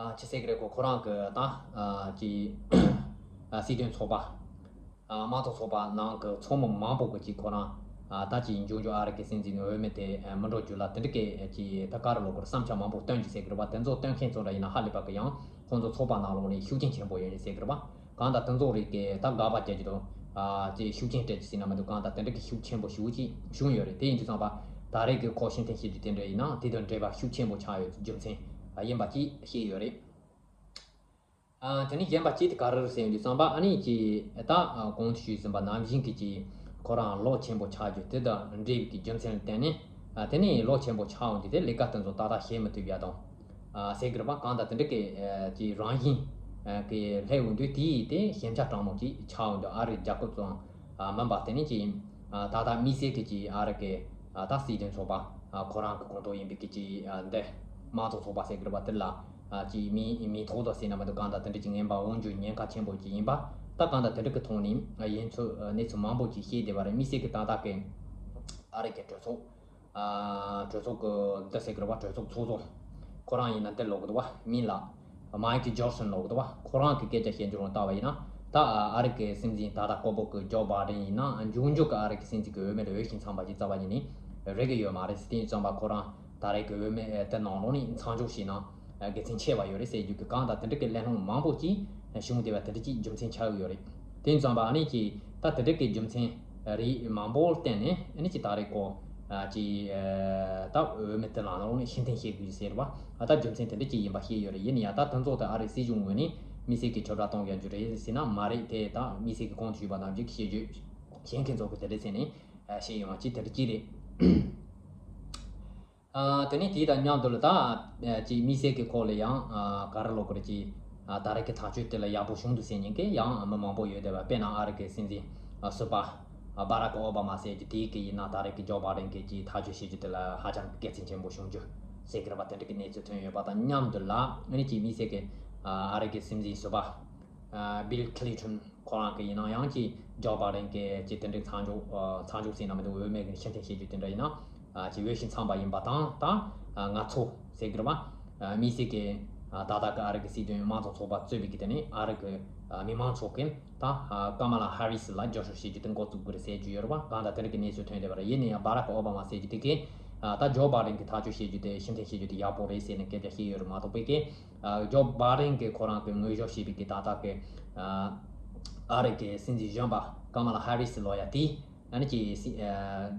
ཨ་ཆི་ཟེར་གི་རེད་གོ་ཁོ་རང་གི་ད་ཨ་ཅིག་ཨ་སྲིད་དོན་ཚོགས་པ། ཨ་དམངས་གཙོ་ཚོགས་པ་ནང་གི་ཚོགས་མི་མང་པོ་གི་ཅིག་ཁོ་རང་ཨ་ད་ཅིག་འབྱུང་འགྱུར་ཨ་རི་གི་སྲིད་འཛིན་འོས་མི་དེ་ཨ་མི་འགྲོ་རྒྱུ་ལ་དེ་འདྲ་གི་ཅིག་ད་ག་རེ་ལབ་དགོས་རེད། བསམ་འཆར་མང་པོ་བཏོན་གྱི་ཟེར་གི་རེད་བ། དེ་ཚོ་བཏོན་མཁན་ཚོ་འདྲ་ཡིན་ན་ཧ་ལས་པ་གི་ཡང་ཁོང་ཚོ་ཚོགས་པ་ནང་ལོགས་ནས་ཤུགས་རྐྱེན་ཆེན་པོ་ཡོད་ཟེར་གི་རེད་བ། གང་ལྟར་དེ་ཚོ་རིགས་ཀྱི་ད་དགག་པ་རྒྱག་རྒྱུ་དང་ཨ་ཅིག་ཤུགས་རྐྱེན་སྤྲད་རྒྱུ་ཟེར་ན་མི་འདུག་གང་ལྟར་དེ་འདྲ་གི་ཤུགས་ཆེན་པོ་ཞེ་པོ་ཅིག་བྱུང་ཡོད་རེད། དེ་ཡིན་དུས་ཙམ་པ་ད་རེས་ཀྱི་ཁོ་ཕྱིར་འཐེན་བྱེད་རྒྱུ་དེ་འདྲ་ཡིན་ན་དེ་དང་འབྲེལ་བ་ཤུགས་ཆེན་པོ་ཆགས་ཡོད་རྒྱུ་མཚན་ཡིན་པ་ཅིག་བཤད་ཡོད་རེད། ཨ་དེ་ནས་གཞན་པ་གཅིག་དེ་ག་རེ་རེད་ཟེར་ཡོང་དུས་ཙམ་པ། ཨ་ནི་ཅིག་ད་གོང་དུ་ཞུས་ཟིན་པ་ནང་བཞིན་གྱི་ཅིག་ཁོ་རང་ལོག་ཆེན་པོ་ཆགས་རྒྱུ་དེ་དང་འབྲེལ་བའི་གི་རྒྱུ་མཚན་ལ་བརྟེན་ནས། ཨ་དེ་ནས་ལོག་ཆེན་པོ་ཆགས་འོང་དུས་དེ་ལས་ཀ་དེ་ཚོ་ཏག་ཏག་བྱེད་མི་ཐུབ་ཡ་དང་། ཨ་ཟེར་གི་རེད་པ། གང་ལྟར་དེ་འདྲ་གི་ཨ་ཅིག་རང་བཞིན་ཨ་གི་སླེབས་འོང་དུས་དེ་ཡིས་དེ་ཞན་ཆ་དྲང་མོ་ཅིག་ཆགས་འོང་དུས། ཨ་རི་རྒྱལ་ཁབ་ཙམ་ཨ་མིན་པ་དེ་ནས་ཅིག་ཨ་ད་ལྟ་དམིགས་བསལ་གྱི་ཅིག་ཨ་རི་གི་ཨ་ད་སྲིད་དོན་ཚོགས་པ་ཨ་ཁོ་རང་གི་ཁོངས་གཏོགས་ཡིན་པའི་གི་ཅིག་ཨ་འདི་དམངས་གཙོ་ཚོགས་པ་ཟེར་གི་རེད་པ། དེ་ལ་ཨ་ཅིག་མིང་མིང་ཐོགས་ཐོགས་ཟེར་ན་མི་འདུག་གང་ལྟར་དེ་འདྲ་ཅིག་ངན་པ་འོང་རྒྱུ་ཉེན་ཁ་ཆེན་པོ་ཅིག་ཡིན་པ། ད་གང་ལྟར་དེ་འདྲ་གི་ཐོག་ནས་ཨ་ཡིན་ཚུལ་ཨ་གནས་ཚུལ་མང་པོ་ཅིག་བཤད་བསྡད་པ་རེད། དམིགས་བསལ་གྱི་ད་ལྟ་གི་ཨ་རི་གི་གྲོས་ཚོགས་ཨ་གྲོས་ཚོགས་ཀྱི་འདི་ཟེར་གི་རེད་པ། གྲོས་ཚོགས་ཚོགས་གཙོ་ཁོ་རང་ཡིན་ན་འདི་ལབ་གི་འདུག་པ། མིང་ལ་མའིཀ་ཇོན་སན་ལབ་གི་འདུག་པ། ཁོ་རང་གི་སྐད་ཆ་བཤད་རྒྱུ་རང་ལྟ་བ་ཡིན་ན། ད་ཨ་རི་གི་སྲིད་འཛིན་ད་ལྟ་བཀའ་པོད་ཀྱི་ཇོ་བྷའི་ཌེན་ཡིན་ན་འབྱུང་འགྱུར་གྱི་ཨ་རི་གི་སྲིད་འཛིན་གྱི་འོས་མི་ལ་འོས་ཤིང་འཚམས་པ་ཅིག་རྩ་བ་ཉིད་ནས་རེག་གི་ཡོད་མ་རེད། དེ་ཡིན་ཙང་པ་ཁོ་རང་ད་རེས་ཀྱི་འོས་མི་དེ་ནང་ལོགས་ནས་མཚམས་འཇོག་བྱས་ན་དགེ་མཚན་ཆེ་བ་ཡོད་རེད་ཟེར་རྒྱུ་གི་གང་དང་དེ་འདྲ་གི་གླེང་སློང་མང་པོ་ཅིག་བྱུང་བསྡད་པ་དེ་འདྲ་ཅིག་རྒྱུ་མཚན་ཆགས་ཀྱི་ཡོད་རེད། དེ་ཡིན་ཙང་པ་ཨ་ནི་ཅིག་ད་དེ་འདྲ་གི་རྒྱུ་མཚན་རིགས་མང་པོར་བརྟེན་ནས་ཨ་ནི་ཅིག་ད་རེས་ཀོ་ཨ་ཅིག་ཨ་ད་འོས་མི་དེ་ལ་ནང་ལོགས་ནས་ཕྱིར་འཐེན་བྱེད་དགོས་ཟེར་བ། ཨ་ད་རྒྱུ་མཚན་དེ་འདྲ་ཅིག་ཡིན་པ་ཤེས་ཡོད་རེད། ཡིན་ན་ཡང་ད་དེ་ཚོ་དེ་ཨ་རིའི་སྲིད་གཞུང་ངོས་ནས་དམིགས་བསལ་གྱི་ཁྱབ་བསྒྲགས་གཏོང་ཡག་རྒྱུ་རེད་ཟེར་ན་མ་རེད། དེ་ད་དམིགས་བསལ་གྱི་གོང་དུ་ཞུས་པ་ནང་བཞིན་གྱི་བཤད་རྒྱུ་གཞན་ཁྱེད་ཚོ་གི་དེ་འདྲ་ཟེར་ནས་བཤད་ཡོང་བ་ཅིག་དེ་འདྲ་ཅིག་རེད། ཨ་དེ་ནས་དེ་དང་མཉམ་དུ་ལ་ད་ཅིག་དམིགས་བསལ་གྱི་སྐོར་ལ་ཡང་ཨ་ག་རེ་ལབ་དགོས་རེད། ཅིག་ཨ་ད་རེས་ཀྱི་ཐག་གཅོད་དེ་ལ་ཡག་པོ་བྱུང་འདུག་ཟེར་མཁན་གྱི་ཡང་མི་མང་པོ་ཡོད་བསྡད་པ། དཔེར་ན་ཨ་རི་གི་སྲིད་འཛིན་ཨ་ཟུར་པ་ཨ་བྷ་རག་ཨོ་བྷ་མ་ཟེར་རྒྱུ་དེ་གི་ཡིན་ན་ད་རེས་ཀྱི་ཇོ་བྷའི་ཌེན་གྱི་ཅིག་ཐག་གཅོད་བྱེད་རྒྱུ་དེ་ལ་ཧ་ཅང་དགེ་མཚན་ཆེན་པོ་བྱུང་རྒྱུ་ཟེར་གི་རེད་པ། དེ་འདྲ་གི་གནས་ཚུལ་ཐོན་ཡོད་པ་དང་མཉམ་དུ་ལ་ཨ་ནི་ཅིག་དམིགས་བསལ་གྱི་ཨ་ཨ་རི་གི་སྲིད་འཛིན་ཟུར་པ་ཨ་བྷིལ་ཁི་ལིན་ཊོན་ཁོ་རང་གི་ཡིན་ན་ཡང་ཅིག་ཇོ་བྷའི་ཌེན་གྱི་ཅིག་དེ་འདྲའི་མཚམས་འཇོག་ཨ་མཚམས་འཇོག་ཟེར་ན་མི་འདུག་འོས་མི་གི་ཕྱིར་འཐེན་བྱེད་རྒྱུ་དེ་འདྲ་ཡིན་ན་ཨ་ཅིག་འོས་ཤིང་འཚམས་པ་ཡིན་པ་དང་། ད་ཨ་ང་ཚོ་ཟེར་གི་རེད་པ། ཨ་དམིགས་བསལ་གྱི་ཨ་ད་ལྟ་གི་ཨ་རི་གི་སྲིད་དོན་དམངས་གཙོ་ཚོགས་པ་གཙོས་པའི་གི་དེ་ནི་ཨ་རི་གི་ཨ་མི་མང་ཚོགས་ཀྱིས་ད་ཨ་ཀ་མ་ལ་ཧ་རི་སི་ལ་རྒྱབ་སྐྱོར་བྱེད་རྒྱུ་དེ་འགོ་བཙུགས་དགོས་རེད་ཟེར་རྒྱུ་ཡོད་རེད་པ། གང་ལྟར་དེ་འདྲ་གི་གནས་ཚུལ་ཐོན་བསྡད་པ་རེད། ཡིན་ན་ཡང་བྷ་རག་ཨོ་བྷ་མ་ཟེར་རྒྱུ་དེ་གིས་ཨ་ད་ཇོ་བྷའི་ཌེན་གྱི་ཐག་གཅོད་བྱེད་རྒྱུ་དེ་ཕྱིར་འཐེན་བྱེད་རྒྱུ་དེ་ཡག་པོ་རེད་ཟེར་ནས་སྐད་ཆ་བཤད་ཡོད་རེད་མ་གཏོགས་པའི་གི་ཨ་ཇོ་བྷའི་ཌེན་གྱིས་ཁོ་རང་གི་ངོས་སྦྱོར་བྱས་པའི་གི་ད་ལྟ་གི་ཨ་ཨ་རི་གི་སྲིད་འཛིན་གཞོན་པ་ཀ་མ་ལ་ཧ་རི་སི་ལབ་ཡ་དེ་ཨ་ནི་ཅིག་སྲིད་ཨ་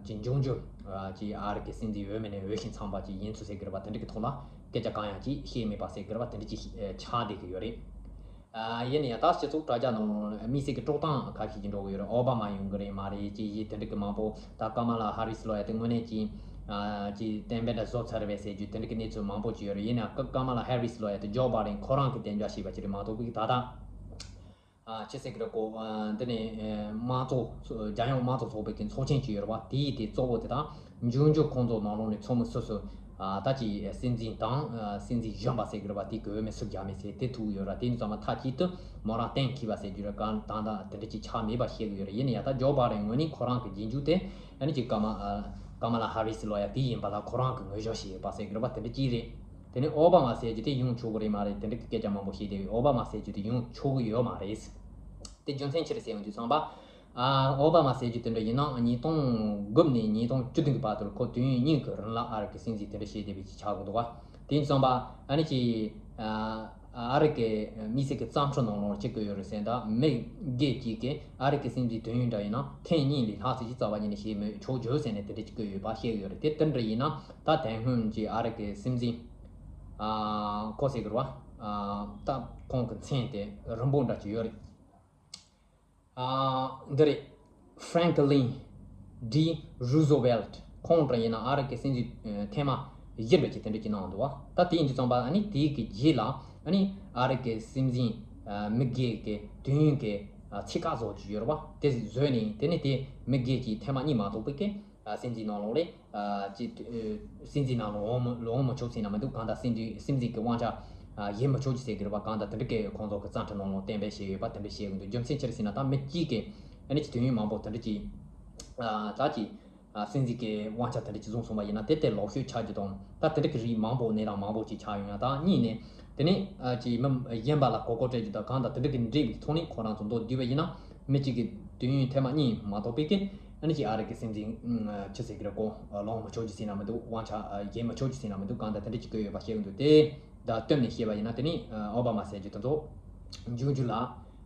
ཅིག་འབྱུང་འགྱུར་ཨ་ཅིག་ཨ་རི་གི་སྲིད་འཛིན་འོས་མི་ནས་འོས་ཤིང་འཚམས་པ་ཅིག་ཡིན་ཚུལ་ཟེར་གི་རེད་པ། དེ་འདྲ་གི་ཐོག་ལ་སྐད་ཆ་གང་ཡང་ཅིག་བཤད་མེད་པ་ཟེར་གི་རེད་པ། དེ་འདྲ་ཅིག་ཨ་ཆགས་བསྡད་གི་ཡོད་རེད། ཨ་ཡིན་ན་ཡང་ད་སྤྱི་ཚོགས་དྲ་རྒྱ་ནང་དམིགས་བསལ་གྱི་དཀྲོག་གཏམ་ཁ་ཤས་ཀྱི་འགྲོ་གི་ཡོད་རེད། ཨོ་བྷ་མ་ཡོང་གི་རེད་མ་རེད་ཅེས་ཡིན། དེ་འདྲ་གི་མང་པོ་ད་ཀ་མ་ལ་ཧ་རི་སི་ལབ་ཡ་དེ་དངོས་གནས་ཀྱི་ཨ་ཅིག་གཏན་འབེབས་འདྲ་བཟོ་ཚར་བས་ཟེར་རྒྱུ་དེ་འདྲ་གི་གནས་ཚུལ་མང་པོ་ཅིག་ཡོད་རེད། ཡིན་ན་ཀ་ཀ་མ་ལ་ཧ་རི་སི་ལབ་ཡ་དེ་ཇོ་བྷའི་ཌེན་ཁོ་རང་གི་གདན་འཇགས་བྱས་པ་ཅིག་རེད་མ་གཏོགས་པའི་ད་ལྟ་ཨ་ཅི་ཟེར་གི་རེད་གོ་ཨ་འདི་ནས་ཨ་དམངས་གཙོ་རྒྱལ་ཡོངས་དམངས་གཙོ་ཚོགས་པའི་གི་ཚོགས་ཆེན་ཅིག་ཡོད་རེད་བ། དེའི་དེ་གཙོ་བོ་དེ་དང་འབྱུང་འགྱུར་ཁོང་ཚོ་ནང་ལོགས་ནས་ཚོགས་མི་སོ་སོ་ཨ་ད་ཅི་སྲིད་འཛིན་དང་ཨ་སྲིད་འཛིན་གཞོན་པ་ཟེར་གི་རེད་བ། དེ་གི་འོས་མི་སུ་རྒྱག་མིན་ཟེར་དེ་ཐུག་ཡོད་ར། དེ་ཡིན་ཙང་མ་མཐའ་གཅིག་ཏུ་མོ་རང་གཏན་འཁེལ་བ་ཟེར་རྒྱུ་རེད། གང་དང་དང་དེ་འདྲ་ཅིག་ཆགས་མེད་པ་བཤད་གི་ཡོད་རེད། ཡིན་ན་ཡང་ད་ཇོ་བྷའི་ཌེན་ངོས་ནས་ཁོ་རང་གི་རྗེས་འཇུག་དེ་ཨ་ནི་ཅིག་ཀ་མ་ཨ་ཀ་མ་ལ་ཧ་རི་སི་ལབ་ཡ་དེ་ཡིན་པ་ལ་ཁོ་རང་གི་ངོས་སྦྱོར་བྱས་ཡོད་པ་ཟེར་གི་རེད་བ། དེ་འདྲ་ཅིག་རེད། དེ་ནས་ཨོ་བྷ་མ་ཟེར་རྒྱུ་དེ་ཡོང་ཆོག་གི་རེད་མ་རེད། དེ་འདྲ་གི་སྐད་ཆ་མང་པོ་བཤད་བསྡད་ཡོད། ཨོ་བྷ་མ་ཟེར་རྒྱུ་དེ་ཡོང་ཆོག་གི་ཡོད་མ་རེད། དེ་རྒྱུ་མཚན་ཅི་རེད་ཟེར་ཡོང་དུས་ཙམ་པ། ཨ་ཨོ་བྷ་མ་ཟེར་རྒྱུ་དེ་འདྲ་ཡིན་ན་ཉིས་སྟོང་དགུ་ནས་ཉིས་སྟོང་བཅུ་བདུན་གི་བར་དུ་ཁོ་དུས་ཡུན་གཉིས་ཀྱི་རིང་ལ་ཨ་རི་གི་སྲིད་འཛིན་དེ་འདྲ་བྱས་བསྡད་པའི་ཅིག་ཆགས་ཀྱི་འདུག་བ། དེ་ཡིན་ཙམ་པ་ཨ་ནི་ཅིག་ཨ་ཨ་རི་གི་དམིགས་བསལ་གྱི་བརྩམས་ཆོས་ནང་ལོགས་ཅིག་གི་ཡོད་རེད་ཟེར། ད་མི་སྒེར་གཅིག་གིས་ཨ་རི་གི་སྲིད་འཛིན་དུས་ཡུན་འདྲ་ཡིན་ན་ཐེངས་གཉིས་ལས་ལྷག་ཙམ་ཅིག་རྩ་བ་ཉིད་ནས་བྱེད་མི་ཆོག་རྒྱུ་ཟེར་ནས་དེ་འདྲ་ཅིག་གི་ཡོད་པ་བཤད་ཀྱི་ཡོད་རེད། དེ་དེ་འདྲ་ཡིན་ན་ད་དེ་སྔོན་གྱི་ཨ་རི་གི་སྲིད་འཛིན་ཨ་ཁོ་ཟེར་གི་རེད་བ། ཨ་ད་ཁོང་གི་མཚན་དེ་རིང་པོ་འདྲ་ཅིག་ཡོད་རེད། ཨ་འདི་རེད། Franklin D Roosevelt ཁོང་འདྲ་ཡིན་ན་ཨ་རི་གི་སྲིད་འཛིན་ཨ་ཐེངས་མ་བཞི་རེད་ཅེས་དེ་འདྲ་ཅིག་གནང་འདུག་བ། ད་དེ་ཡིན་དུས་ཙམ་པ་ཨ་ནི་དེའི་གི་རྗེས་ལ་ཨ་ནི་ཨ་རི་གི་སྲིད་འཛིན་ཨ་མི་སྒེར་གི་དུས་ཡུན་གི་ ཚིག་ཁ་བཟོ་རྒྱུ་ཡོད་རེད་པ། དེ་བཟོས་ནས་དེ་ནས་དེ་མི་སྒེར་གྱི་ཐེངས་མ་གཉིས་མ་གཏོགས་པའི་གི་སྲིད་འཛིན་ནང་ལོགས་ལས་ཅི་སྲིད་འཛིན་ནང་ལོགས་འོང་མི་ལོག་འོང་མི་ཆོག་ཟེར་ན་མི་འདུག། གང་ལྟར་སྲིད་འཛིན་སྲིད་འཛིན་གྱི་དབང་ཆ་ཡིན་མི་ཆོག་ཅི་ཟེར་གི་རེད་པ། གང་ལྟར་དེ་འདྲ་གི་ཁོང་ཚོ་གི་རྩ་ཁྲིམས་ནང་ལོགས་གཏན་འབེབས་བྱས་ཡོད་པ་དེ་འདྲ་བཤད་གི་འདུག། རྒྱུ་མཚན་ཅི་རེད་ཟེར་ན་ད་མི་གཅིག་གི་ཨ་ནི་ཅི་དུས་ཡུན་མང་པོ་དེ་འདྲ་ཅི་ད་ཅི། སྲིད་འཛིན་གྱི་དབང་ཆ་དེ་འདྲ་ཅིག་བཟུང་སོང་བ་ཡིན་ན་དེ་ལྟར་ལོག་ཤོས་ཆགས་རྒྱུ་དང་ད་དེ་འདྲ་གི་རིགས་མང་པོ་གནས་སྟངས་མང་པོ་ཅིག་ཆགས་ཡོང་ཡ། ད་གཉིས་ནས་དེ་ནས་ཅིག་མི་གཞན་པ་ལ་མགོ་སྐོར་སྤྲད་རྒྱུ་དང་གང་དང་དེ་འདྲ་གི་འབྲེལ་བའི་ཐོག་ནས་ཁོ་རང་ཚོ་མདོར་བསྡུས་པ་ཡིན་ན་མི་གཅིག་གི་དུས་ཡུན་ཐེངས་མ་གཉིས་མ་གཏོགས་པའི་གི་ཨ་ནི་ཅིག་ཨ་རི་གི་སྲིད་འཛིན་ཆི་ཟེར་གི་རེད་གོ་ལོག་མི་ཆོག་རྒྱུ་ཟེར་ན་མི་འདུག། དབང་ཆ་བཞེས་མི་ཆོག་རྒྱུ་ཟེར་ན་མི་འདུག། གང་དང་དེ་འདྲ་ཅིག་བཀོད་ཡོད་པ་བཤད་གི་འདུག། དེ་ད་བསྟུན་ནས་བཤད་པ་ཡིན་ན་དེ་ནི་ཨོ་བྷ་མ་ཟེར་རྒྱུ་དེ་ཚོ་འབྱུང་འགྱུར་ལ།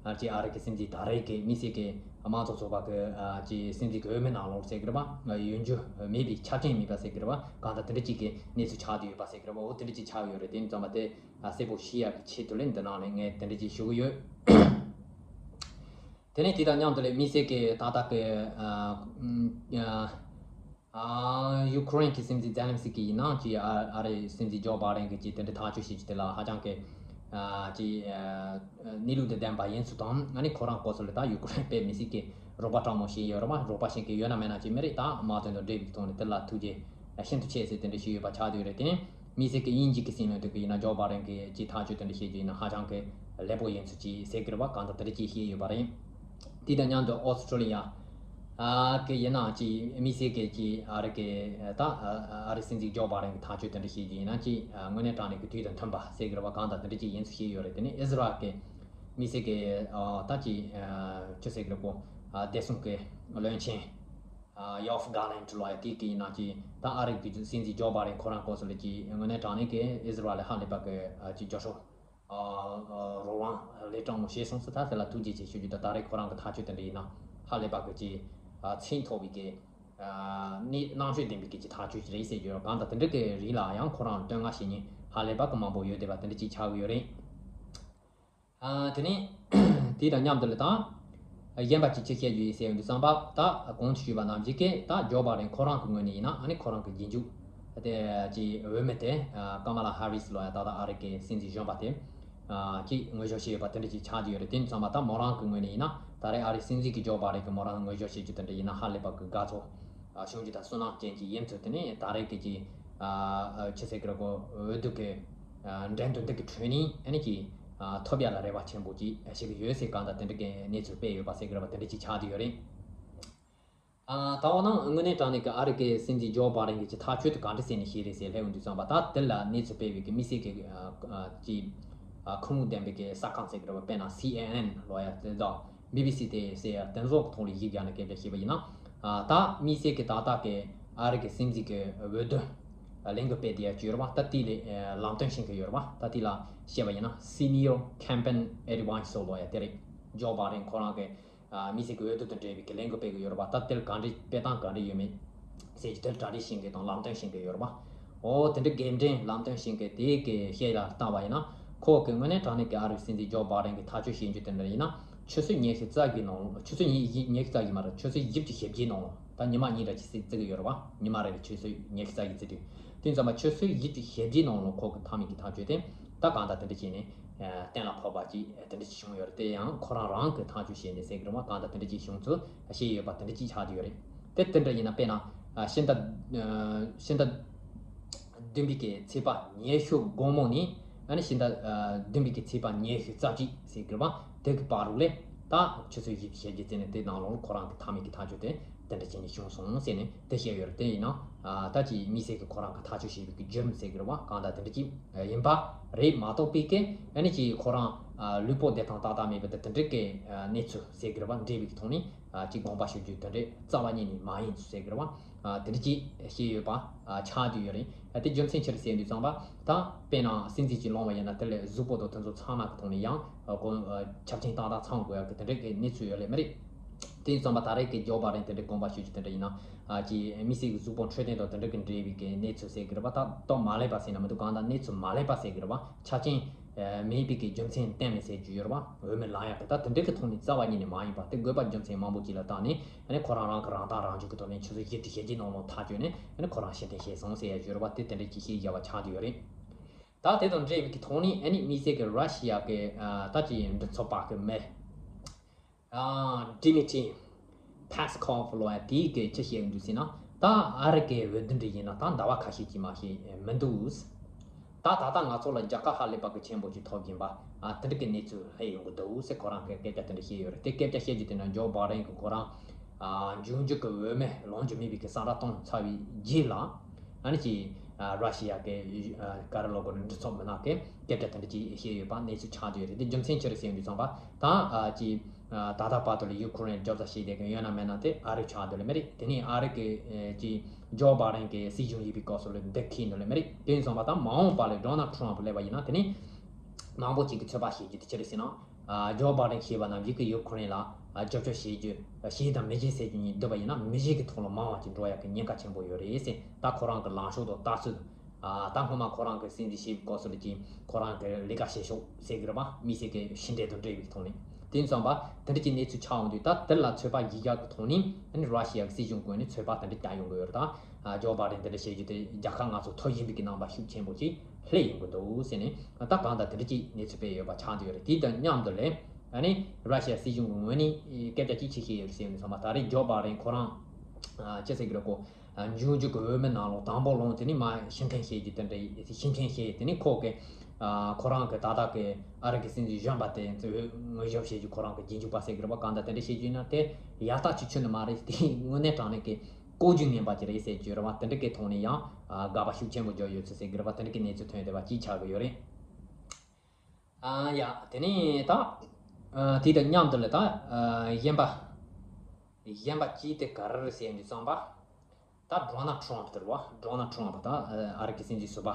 ཨ་ཅེ་ཨ་རི་གི་སྲིད་འཛིན་ད་རེས་ཀྱི་དམིགས་བསལ་གྱི་དམངས་གཙོ་ཚོགས་པ་གི་ཨ་ཅེ་སྲིད་འཛིན་གྱི་འོས་མི་ནང་ལོགས་ཟེར་གི་རེད་པ། ཡོང་རྒྱུ་མེད་པའི་ཆ་རྐྱེན་མེད་པ་ཟེར་གི་རེད་པ། གང་ལྟར་དེ་འདྲ་ཅིག་གི་གནས་ཚུལ་ཆགས་བསྡད་ཡོད་པ་ཟེར་གི་རེད་པ། འོ་དེ་འདྲ་ཅིག་ཆགས་ཡོད་རེད། དེ་ནི་ཙམ་པ་དེ་གསལ་པོ་ཤེས་ཡག་གི་ཆེད་དུ་ལས་འདི་ནང་ལས་ངས་དེ་འདྲ་ཅིག་ཞུ་གི་ཡོད། དེ་ནས་དེ་དང་མཉམ་དུ་ལས་དམིགས་བསལ་གྱི་ཏག་ཏག་གི་ཨ་ཨ་ཡུ་ཁུ་རེན་གྱི་སྲིད་འཛིན་ཛེ་ལན་སི་ཀི་ཡིན་ནའང་ཅི་ཨ་ཨ་རིའི་སྲིད་འཛིན་ཇོ་བྷ་རེན་གྱི་ཅི་དེ་འདྲའི་ཐག་གཅོད་བྱེད་ཀྱི་དེ་ལ་ཧ་ཅང་གི་ཨ་ཅི་ཨ་གནས་ལུགས་དང་ལྡན་པ་ཡིན་ཚུལ་དང་ཨ་ནི་ཁོ་རང་སྐོར་ཚོ་ལ་ད་ཡུ་ཁུ་རེན་དཔེ་མི་སྲིད་ཀྱི་རོགས་པ་དྲང་མོ་ཞིག་ཡོད་རེད་པ། རོགས་པ་ཞིག་གི་ཡོད་ན་མེད་ན་ཅི་མི་རིགས་ད་དམག་དོན་དང་འབྲེལ་བའི་ཐོག་ནས་དེ་ལ་ཐུགས་རྗེ་ཤིན་ཏུ་ཆེ་ཟེར་དེ་འདྲ་ཞིག་ཡོད་པ་ཆགས་བསྡད་ཡོད་རེད། དེ་ནས་དམིགས་བསལ་གྱི་དབྱིན་ཇི་གི་སྲིད་བློན་དེ་གི་ཡིན་ན་ཇོ་བྷ་རེན་གྱི་ཅི་ཐག་གཅོད་དེ་འདྲ་བྱེད་རྒྱུ་ཡིན་ན་ཧ་ཅང་གི་ལེགས་པོ་ཡིན་ཚུལ་ཅི་ཟེར་གི་རེད་པ། གང་ལྟར་དེ་འདྲ་ཅིག་བཤད་ཡོད་པ་རེད། དེ་དང་མཉམ་དུ་ཨོ་སི་ཁྲུ་ལི་ཡ་ཨ་གི་ཡིན་ན་ཅི་དམིགས་བསལ་གྱི་ཅི་ཨ་རི་གི་ད་ཨ་རི་སྲིད་འཛིན་ཇོ་བྷ་རེན་གྱི་ཐག་གཅོད་དེ་འདྲ་བྱེད་རྒྱུ་ཡིན་ན་ཅི་དངོས་གནས་དྲང་གནས་ཀྱི་དུས་དང་མཐུན་པ་ཟེར་གི་རེད་པ། གང་ལྟར་དེ་འདྲ་ཅིག་ཡིན་ཚུལ་བཤད་ཡོད་རེད། དེ་ནས་ཨི་ཟི་རལ་གྱི་དམིགས་བསལ་གྱི་ད་ཅི་ཅི་ཟེར་གི་རེད་པོ་བདེ་སྲུང་གི་བློན་ཆེན་ཡོ་ཨབ་གྷ་ལན་ཊི་ལོ་ཡ་དེ་གི་ཡིན་ན་ཅི་ད་ཨ་རི་གི་སྲིད་འཛིན་ཇོ་བྷ་རེན་ཁོ་རང་སྐོར་སོ་ལ་ཅི་དངོས་གནས་དྲང་གནས་ཀྱི་ཨི་ཟི་རལ་ལ་ཧ་ལས་པ་གི་ཅི་རྒྱབ་སྐྱོར་རོགས་རམ་ལས་དྲང་མོ་བྱས་སོང་ཟེར། ད་དེ་ལ་ཐུགས་རྗེ་ཆེ་ཞུ་རྒྱུ་དང་ད་རེས་ཁོ་རང་གི་ཐག་གཅོད་དེ་འདྲ་ཡིན་ན་ཧ་ལས་པ་གི་ཅི་ཚད་མཐོ་བའི་གི་ནི་རྣམ་དཔྱོད་ལྡན་པའི་གི་ཅི་ཐག་གཅོད་ཅིག་རེད་ཟེར་རྒྱུ་གང་ལྟར་དེ་འདྲ་གི་རིགས་ལ་ཡང་ཁོ་རང་བསྟོད་བསྔགས་བྱེད་མཁན་ཧ་ལས་པ་གི་མང་པོ་ཡོད་བསྡད་པ་དེ་འདྲ་ཅིག་ཆགས་ཀྱི་ཡོད་རེད། ཨ་དེ་ནས་དེ་དང་མཉམ་དུ་ལ་ད་གཞན་པ་ཅིག་ཅི་བཤད་རྒྱུ་ཡིན་ཟེར་ཡོང་དུས་ཙམ་པ་ད་གོང་དུ་ཞུས་པ་ནང་བཞིན་གྱི་ད་ཇོ་བྷ་རེན་ཁོ་རང་གི་ངོས་ནས་ཡིན་ན་ཨ་ནི་ཁོ་རང་གི་རྗེས་འཇུག་དེ་ཅི་འོས་མི་དེ་ཀ་མ་ལ་ཧ་རིས་ལོ་ཡ་ད་ད་ཨ་རི་གི་སྲིད་འཛིན་གཞོན་པ་དེ་ཅི་ངོས་སྦྱོར་བྱས་ཡོད་པ་དེ་འདྲ་ཅིག་ཆགས་ཀྱི་ཡོད་རེད། དེ་ཙམ་པ་ད་མོ་རང་གི་ངོས་ནས་ཡིན་ན་ད་རེས་ཨ་རི་སྲིད་འཛིན་གྱི་ཇོ་བྷ་རེན་གྱི་མོ་རང་ངོས་སྦྱོར་བྱེད་རྒྱུ་དེ་འདྲ་ཡིན་ན་ཧ་ལས་པ་གི་དགའ་ཚོར་ཨ་བྱུང་རྒྱུ་དང་བསོད་ནམས་ཅན་གྱི་ཡིན་ཚུལ། དེ་ནས་ད་རེས་ཀྱི་ཅི་ཨ་ཆི་ཟེར་གི་རེད་གོ་འོས་བསྡུ་གི་ཨ་འགྲན་བསྡུར་འདི་གི་ཁྲོད་ནས་ཨ་ནི་ཅི་ཨ་ཐོབ་ཡ་ལ་རེ་བ་ཆེན་པོ་ཅིག་བྱེད་གི་ཡོད་ཟེར་གང་ལྟར་དེ་འདྲ་གི་གནས་ཚུལ་སྤེལ་ཡོད་པ་ཟེར་གི་རེད་པ། དེ་འདྲ་ཅིག་ཆགས་བསྡད་ཡོད་རེད། ཨ་ད་འོ་ན་དངོས་གནས་དྲང་གནས་ཀྱི་ཨ་རི་གི་སྲིད་འཛིན་ཇོ་བྷ་རེན་གྱི་ཅི་ཐག་གཅོད་དེ་ག་འདྲ་ཟེར་ནས་བྱས་རེད་ཟེར་སླེབས་ཡོང་དུས་ཙམ་པ་ད་དེ་ལ་གནས་ཚུལ་སྤེལ་བའི་གི་དམིགས་བསལ་གྱི་ཨ་ཨ་ཅི་ཨ་ཁུངས་ལུང་ལྡན་པའི་གི་གསར་ཁང་ཟེར་གི་རེད་པ། དཔེར་ན་སི་ཨེན་ཨེན་ལོ་ཡ་དེ་དང་། བི་བི་སི་དེ་ཟེར་ཡ་དེ་ཚོ་གི་ཐོག་ལ་གཞི་བཞག་ནས་སྐད་ཆ་བཤད་པ་ཡིན་ན། ཨ་ད་དམིགས་བསལ་གྱི་ཏག་ཏག་གི་ཨ་རི་གི་སྲིད་འཛིན་གྱི་འོས་བསྡུ་ལས་འགུལ་སྤེལ་བསྡད་ཡ་ཅིག་ཡོད་རེད་པ། ད་དེ་ལས་ལམ་སྟོན་བྱེད་མཁན་ཡོད་རེད་པ། ད་དེ་ལ་བཤད་པ་ཡིན་ན་Senior Campaign Advisor་ལོ་ཡ་དེ་རེད། ཇོ་བྷ་རེན་ཁོ་རང་གི་ཨ་དམིགས་བསལ་གྱི་འོས་བསྡུ་དང་འབྲེལ་བའི་གི་ལས་འགུལ་སྤེལ་གི་ཡོད་རེད་པ། ད་དེ་ལ་ག་འདྲ་སྤེལ་སྟངས་ག་འདྲ་ཡོད་མེད་ཟེར་གྱི་དེར་གྲ་སྒྲིག་བྱེད་མཁན་དང་ལམ་སྟོན་བྱེད་མཁན་ཡོད་རེད་པ། འོ་དེ་འདྲ་དགེ་འདུན་ལམ་སྟོན་བྱེད་མཁན་དེ་གི་བཤད་ལ་བལྟ་བ་ཡིན་ན། ཁོ་གི་དངོས་གནས་དྲང་གནས་ཀྱི་ཨ་རིའི་སྲིད་འཛིན་ཇོ་བྷ་ཌེན་གྱི་ཐག་གཅོད་བྱེད་རྒྱུ་དེ་འདྲ་ཡིན་ན། ཆུ་ཚོད་ཉི་ཤུ་རྩ་བཞིའི་ནང་ལོགས། ཆུ་ཚོད་ཉི་ཉི་ཤུ་རྩ་བཞི་མ་རེད། ཆུ་ཚོད་བཞི་བཅུ་ཞེ་བརྒྱད་ནང་ལོགས། ད་ཉི་མ་གཉིས་འདྲ་ཅིག་ཙིག་ཙིག་ཡོད་རེད་པ། ཉི་མ་རེ་རེ་ཆུ་ཚོད་ཉི་ཤུ་རྩ་བཞི་ཙིག་དུས། དེ་ཙམ་པ་ཆུ་ཚོད་བཞི་བཅུ་ཞེ་བརྒྱད་ནང་ལོགས་ཁོ་གི་མཐའ་མའི་གི་ཐག་གཅོད་དེ། ད་གང་ལྟར་དེ་འདྲ་བྱས་ནས་གཏན་ལ་ཕབ་པ་ཅིག་དེ་འདྲ་ཅིག་བྱུང་ཡོད་རེད། དེ་ཡང་ཁོ་རང་རང་གི་ཐག་གཅོད་བྱས་ནས་ཟེར་གི་རེད་པ། གང་ལྟར་དེ་འདྲ་ཅིག་བྱུང་ཚུལ་བཤད་ཡོད་པ་དེ་འདྲ་ཅིག་ཆགས་བསྡད་ཡོད་རེད། དེ་དེ་འདྲ་ཡིན་ན་དཔེར་ན། ཨ་ཕྱི་ཟླ་ཨ་ཕྱི་ཟླ་བདུན་པའི་གི་ཚེས་པ་ཉི་ཤུ་དགོང་མོ་ནས་ཨ་ནི་ཕྱི་ཟླ་ཨ་བདུན་པའི་གི་ཚེས་པ་ཉི་ཤུ་རྩ་གཅིག་ཟེར་གི་རེད་པ། དེ་གི་བར་དུ་ལས་ད་ཆུ་ཚོད་བཞི་བཅུ་ཞེ་བརྒྱད་ཙམ་ནས་དེ་ནང་ལོགས་ཁོ་རང་གི་མཐའ་མའི་གི་ཐག་གཅོད་དེ་དེ་འདྲ་བྱས་ནས་བྱུང་སོང་ཟེར་ནས་དེ་བཤད་ཡོད་རེད། དེ་ཡིན་ན་ཨ་ད་ཅིག་དམིགས་བསལ་གི་ཁོ་རང་གི་ཐག་གཅོད་བྱས་པའི་གི་བརྒྱུད་རིམ་ཟེར་གི་རེད་པ། གང་ལྟར་དེ་འདྲ་ཅིག་ཡིན་པ་རེད་མ་གཏོགས་པའི་གི་ཨ་ནི་ཅིག་ཁོ་རང་ཨ་ལུས་པོ་བདེ་ཐང་ཏག་ཏག་མེད་པའི་དེ་དེ་འདྲ་གི་ཨ་གནས་ཚུལ་ཟེར་གི་རེད་པ། འབྲེལ་བའི་གི་ཐོག་ནས། ཨ་ཅིག་དགོངས་པ་ཞུ་རྒྱུ་དེ་འདྲས་རྩ་བ་ཉིད་ནས་མ་ཡིན་ཟེར་གི་རེད་པ། ཨ་དེ་འདྲ་ཅིག་བཤད་ཡོད་པ་ཨ་ཆགས་བསྡད་ཡོད་རེད། ཨ་དེ་རྒྱུ་མཚན་ཅི་རེད་ཟེར་དུས་ཙམ་པ་ད་དཔེར་ན་སྲིད་འཛིན་ཅིག་ལོངས་པ་ཡིན་ན་དེ་ལས་གཟུགས་པོ་དང་དེ་ཚོ་ཚང་མ་གི་ཐོག་ནས་ཡང་ཨ་ཁོ་ཨ་ཆ་རྐྱེན་ཏག་ཏག་ཚང་དགོས་ཡག་གི་དེ་འདྲས་ཀྱི་གནས་ཚུལ་ཡོད་ལེ་མ་རེད། དེ་ཙམ་པ་ད་རེས་ཀྱི་ཇོ་བྷ་ཌེན་དེ་འདྲས་དགོངས་པ་ཞུ་རྒྱུ་དེ་འདྲ་ཡིན་ན་ཨ་ཅིག་དམིགས་བསལ་གྱི་གཟུགས་པོ་འཕྲོད་བསྟེན་དང་དེ་འདྲས་ཀྱི་འབྲེལ་བའི་གི་གནས་ཚུལ་ཟེར་གི་རེད་པ། ད་ཏོག་མ་ལེགས་པ་ཟེར་ན་མི་འདུག། གང་ལྟར་གནས་ཚུལ་མ་ལེགས་པ་ཟེར་གི་རེད་པ། ཆ་རྐྱེན་མེད་པའི་གི་རྒྱུ་མཚན་བསྟན་ནས་ཟེར་རྒྱུ་ཡོད་རེད་པ། འོས་མི་ལེན་ཡག་གི་ད་དེ་འདྲ་གི་ཐོག་ནས་རྩ་བ་ཉིད་ནས་མ་ཡིན་པ། དེ་དགོས་པ་རྒྱུ་མཚན་མང་པོ་ཅིག་ལ་བརྟེན་ནས་ཨ་ནི་ཁོ་རང་རང་གི་རང་ཐག་རང་གཅོད་ཀྱི་ཐོག་ནས་ཆུ་ཚོད་བཞི་བཅུ་ཞེ་བརྒྱད་ནང་ལོགས་ཐག་གཅོད་ནས་ཨ་ནི་ཁོ་རང་ཕྱིར་འཐེན་བྱས་སོང་ཟེར་ཡག་ཡོད་རེད་པ། དེ་དེ་འདྲ་ཅིག་བཤད་བཞག་པ་ཆགས་བསྡད་ཡོད་རེད། ད་དེ་དང་འབྲེལ་བའི་གི་ཐོག་ནས་ཨ་ནི་དམིགས་བསལ་གི་ར་ཤི་ཡ་གི་ད་ཅི་མགྲིན་ཚབ་པ་གི་མེ། ཨ། Dmitry Peskov ལོ་ཡ་དེའི་གི་ཅི་བཤད་འདུག་ཟེར་ན། ད་ཨ་རི་གི་འོས་བསྡུ་འདི་ཡིན་ན་ད་ཟླ་བ་ཁ་ཤས་ཀྱི་མ་ཤེས་མི་འདུག་ད་ད་ལྟ་ང་ཚོ་ལ་རྒྱལ་ཁ་ཧ་ལས་པ་གི་ཆེན་པོ་ཅིག་ཐོབ་ཀྱིན་པ། ཨ། དེ་འདྲ་གི་གནས་ཚུལ་སླེབས་ཡོང་གི་འདུག་ཟེར་ཁོ་རང་གི་སྐད་ཆ་དེ་འདྲ་བཤད་ཡོད་རེད། དེ་སྐད་ཆ་བཤད་རྒྱུ་དེ་ནི་ཇོ་བྷ་ཌེན་གི་ཁོ་རང་ཨ། འབྱུང་འགྱུར་གི་འོས་མི་ལོངས་རྒྱུ་མེད་པའི་གི་ས་ར་སྟོང་ཚར་བའི་རྗེས་ལ། ཨ་ནི་ཅི། ཨ། ར་ཤི་ཡ་གི་ཨ། ཀ་ར་ལོ་གི་འདྲི་ཚོགས་མི་སྣ་གི་སྐད་ཆ་དེ་འདྲ་ཅིག་བཤད་ཡོད་པ་གནས་ཚུལ་ཆགས་བསྡད་ཡོད་རེད། དེ་རྒྱུ་མཚན་ཅི་རེད་ཟེར་ཡོང་དུས་ཙམ་པ་ད། ཨ། ཅི། ཨ། ད་ལྟ་བར་དུ་ལ་ཡུ་ཁུ་རེན་རྒྱབ་ས་བྱེད་བསྡད་མཁན་ཡོད་ན་མེད་ན་དེ་ཨ་རི་ཆགས་བསྡད་ལ་མེད་རེད། དེ་ནས་ཨ་རི་གི་ཨ། ཅི། ཇོ་བྷ་ཌེན་གི་སྲིད་གཞུང་ཡིན་པའི་སྐབས་སུ་ལ་འདི་ཁེལ་འདུག་ལ་མེད་རེད། དེ་ཡིན་ཙམ་པ་ད་མ་འོངས་པ་ལ་ཌོ་ནལ་ཁྲམ་སླེབས་པ་ཡིན་ན་དེ་ནས་མང་པོ་ཅིག་གི་ཚོད་དཔག་བྱེད་རྒྱུ་དེ་ཅི་རེད་ཟེར་ན། ཨ། ཇོ་བྷ་ཌེན་ཞེས་པ་རྣམས་ཡིད་ཀྱི་ཡུ་ཁུ་རེན་ལ། ཨ། རྒྱབ་སྐྱོར་བྱེད་རྒྱུ། ཨ། ཞེས་དང་མི་ཞེས་ཟེར་རྒྱུ་གཉིས་འདུས་པ་ཡིན་ན་མི་ཞེས་ཀྱི་ཐོག་ལ་མང་བ་ཅིག་འགྲོ་ཡག་གི་ཉེན་ཁ་ཆེན་པོ་ཡོད་རེད་ཟེར། ད་ཁོ་རང་གི་ལངས་ཕྱོགས་དང་ལྟ་ཚུལ། ཨ། ད་སྔོན་མ་ཁོ་རང་གི་སྲིད་འཛིན་བྱེད་པའི་སྐབས་སུ་ལ་ཅིག་ཁོ་རང་གི་ལས་ཀ་བྱེད་ཕྱོགས་ཟེར་གི་རེད་པ། མི་སེར་གྱི་ཕྱི་འབྲེལ་དང་འབྲེལ་བའི་ཐོག་ནས། དེ་ཡིན་ཙམ་པ་དེ་འདྲ་ཅིག་གནས་ཚུལ་ཆགས་ཡོང་དུས་ད་དེ་ལ་ཚོད་དཔག་བགྱིས་ཡག་གི་ཐོག་ནས་ཨ་ནི་ར་ཤི་ཡ་གི་སྲིད་གཞུང་ངོས་ནས་ཚོད་དཔག་དེ་འདྲ་བརྒྱབ་ཡོང་གི་ཡོད་རེད། ད། ཨ། ཇོ་བྷ་ཌེན་དེ་འདྲ་བྱེད་རྒྱུ་དེ་རྒྱལ་ཁ་ང་ཚོ་ཐོབ་བཞིན་པའི་གི་རྣམ་པ་ཤུགས་ཆེན་པོ་ཅིག་སླེབས་ཡོང་གི་འདུག་ཟེར་ནས། ད་གང་ལྟར་དེ་འདྲ་ཅིག་གནས་ཚུལ་སྤེལ་ཡོད་པ་ཆགས་བསྡད་ཡོད་རེད། དེ་དང་མཉམ་དུ་ལས་ཨ་ནི་ར་ཤི་ཡ་སྲིད་གཞུང་གི་ངོས་ནས་སྐད་ཆ་ཅིག་ཅིག་བཤད་ཡོད་རེད་ཟེར་ཡོང་དུས་ཙམ་པ་ད་རེས་ཇོ་བྷ་ཌེན་ཁོ་རང་། ཨ། ཅི་ཟེར་གི་རེད་གོ། ཨ། འབྱུང་འགྱུར་གྱི་འོས་མི་ནང་ལོགས་དང་པོ་ལོངས་དེ་ནི་མ་ཤི་མཁན་བཤད་རྒྱུ་དེ་འདྲ་ཡིན། ཤི་མཁན་བཤད་དེ་ནི་ཁོ་གི། ཨ། ཁོ་རང་གི་ད་ལྟ་གི་ཨ་རི་གི་སྲིད་འཛིན་གཞོན་པ་དེ་ཚོས་ངོས་ཞབས་བྱེད་རྒྱུ་ཁོ་རང་གི་རྗེས་འཇུག་པ་ཟེར་གི་རེད་པ། གང་ལྟར་དེ་འདྲ་བཤད་རྒྱུ་ཡིན་ན་དེ་ཡག་རྟགས་ཅིག་ཁྱོན་ནས་མ་རེད། དེ་དངོས་གནས་དྲང་གནས་ཀྱི་ལྐོག་ཇུས་ངན་པ་ཅིག་རེད་ཟེར་རྒྱུ་རེད་པ། དེ་འདྲ་གི་ཐོག་ནས་ཡང་ཨ། དགག་པ་ཤུགས་ཆེན་པོ་བརྒྱབ་ཡོད་ཚུལ་ཟེར་གི་རེད་པ། དེ་འདྲ་གི་གནས་ཚུལ་ཐོན་བསྡད་པ་ཅིག་ཆགས་གི་ཡོད་རེད། ཨ། ཡ། དེ་ནས་ད། ཨ། དེ་དང་མཉམ་དུ་ལ་ད། ཨ། གཞན་པ། གཞན་པ་གཅིག་དེ་ག་རེ་རེད་ཟེར་དུས་ཙམ་པ། ད་ཌོ་ནལ་ཁྲམ་དེ་རེད་པ། ཌོ་ནལ་ཁྲམ་ད་ཨ་རི་གི་སྲིད་འཛིན་ཟུར་པ།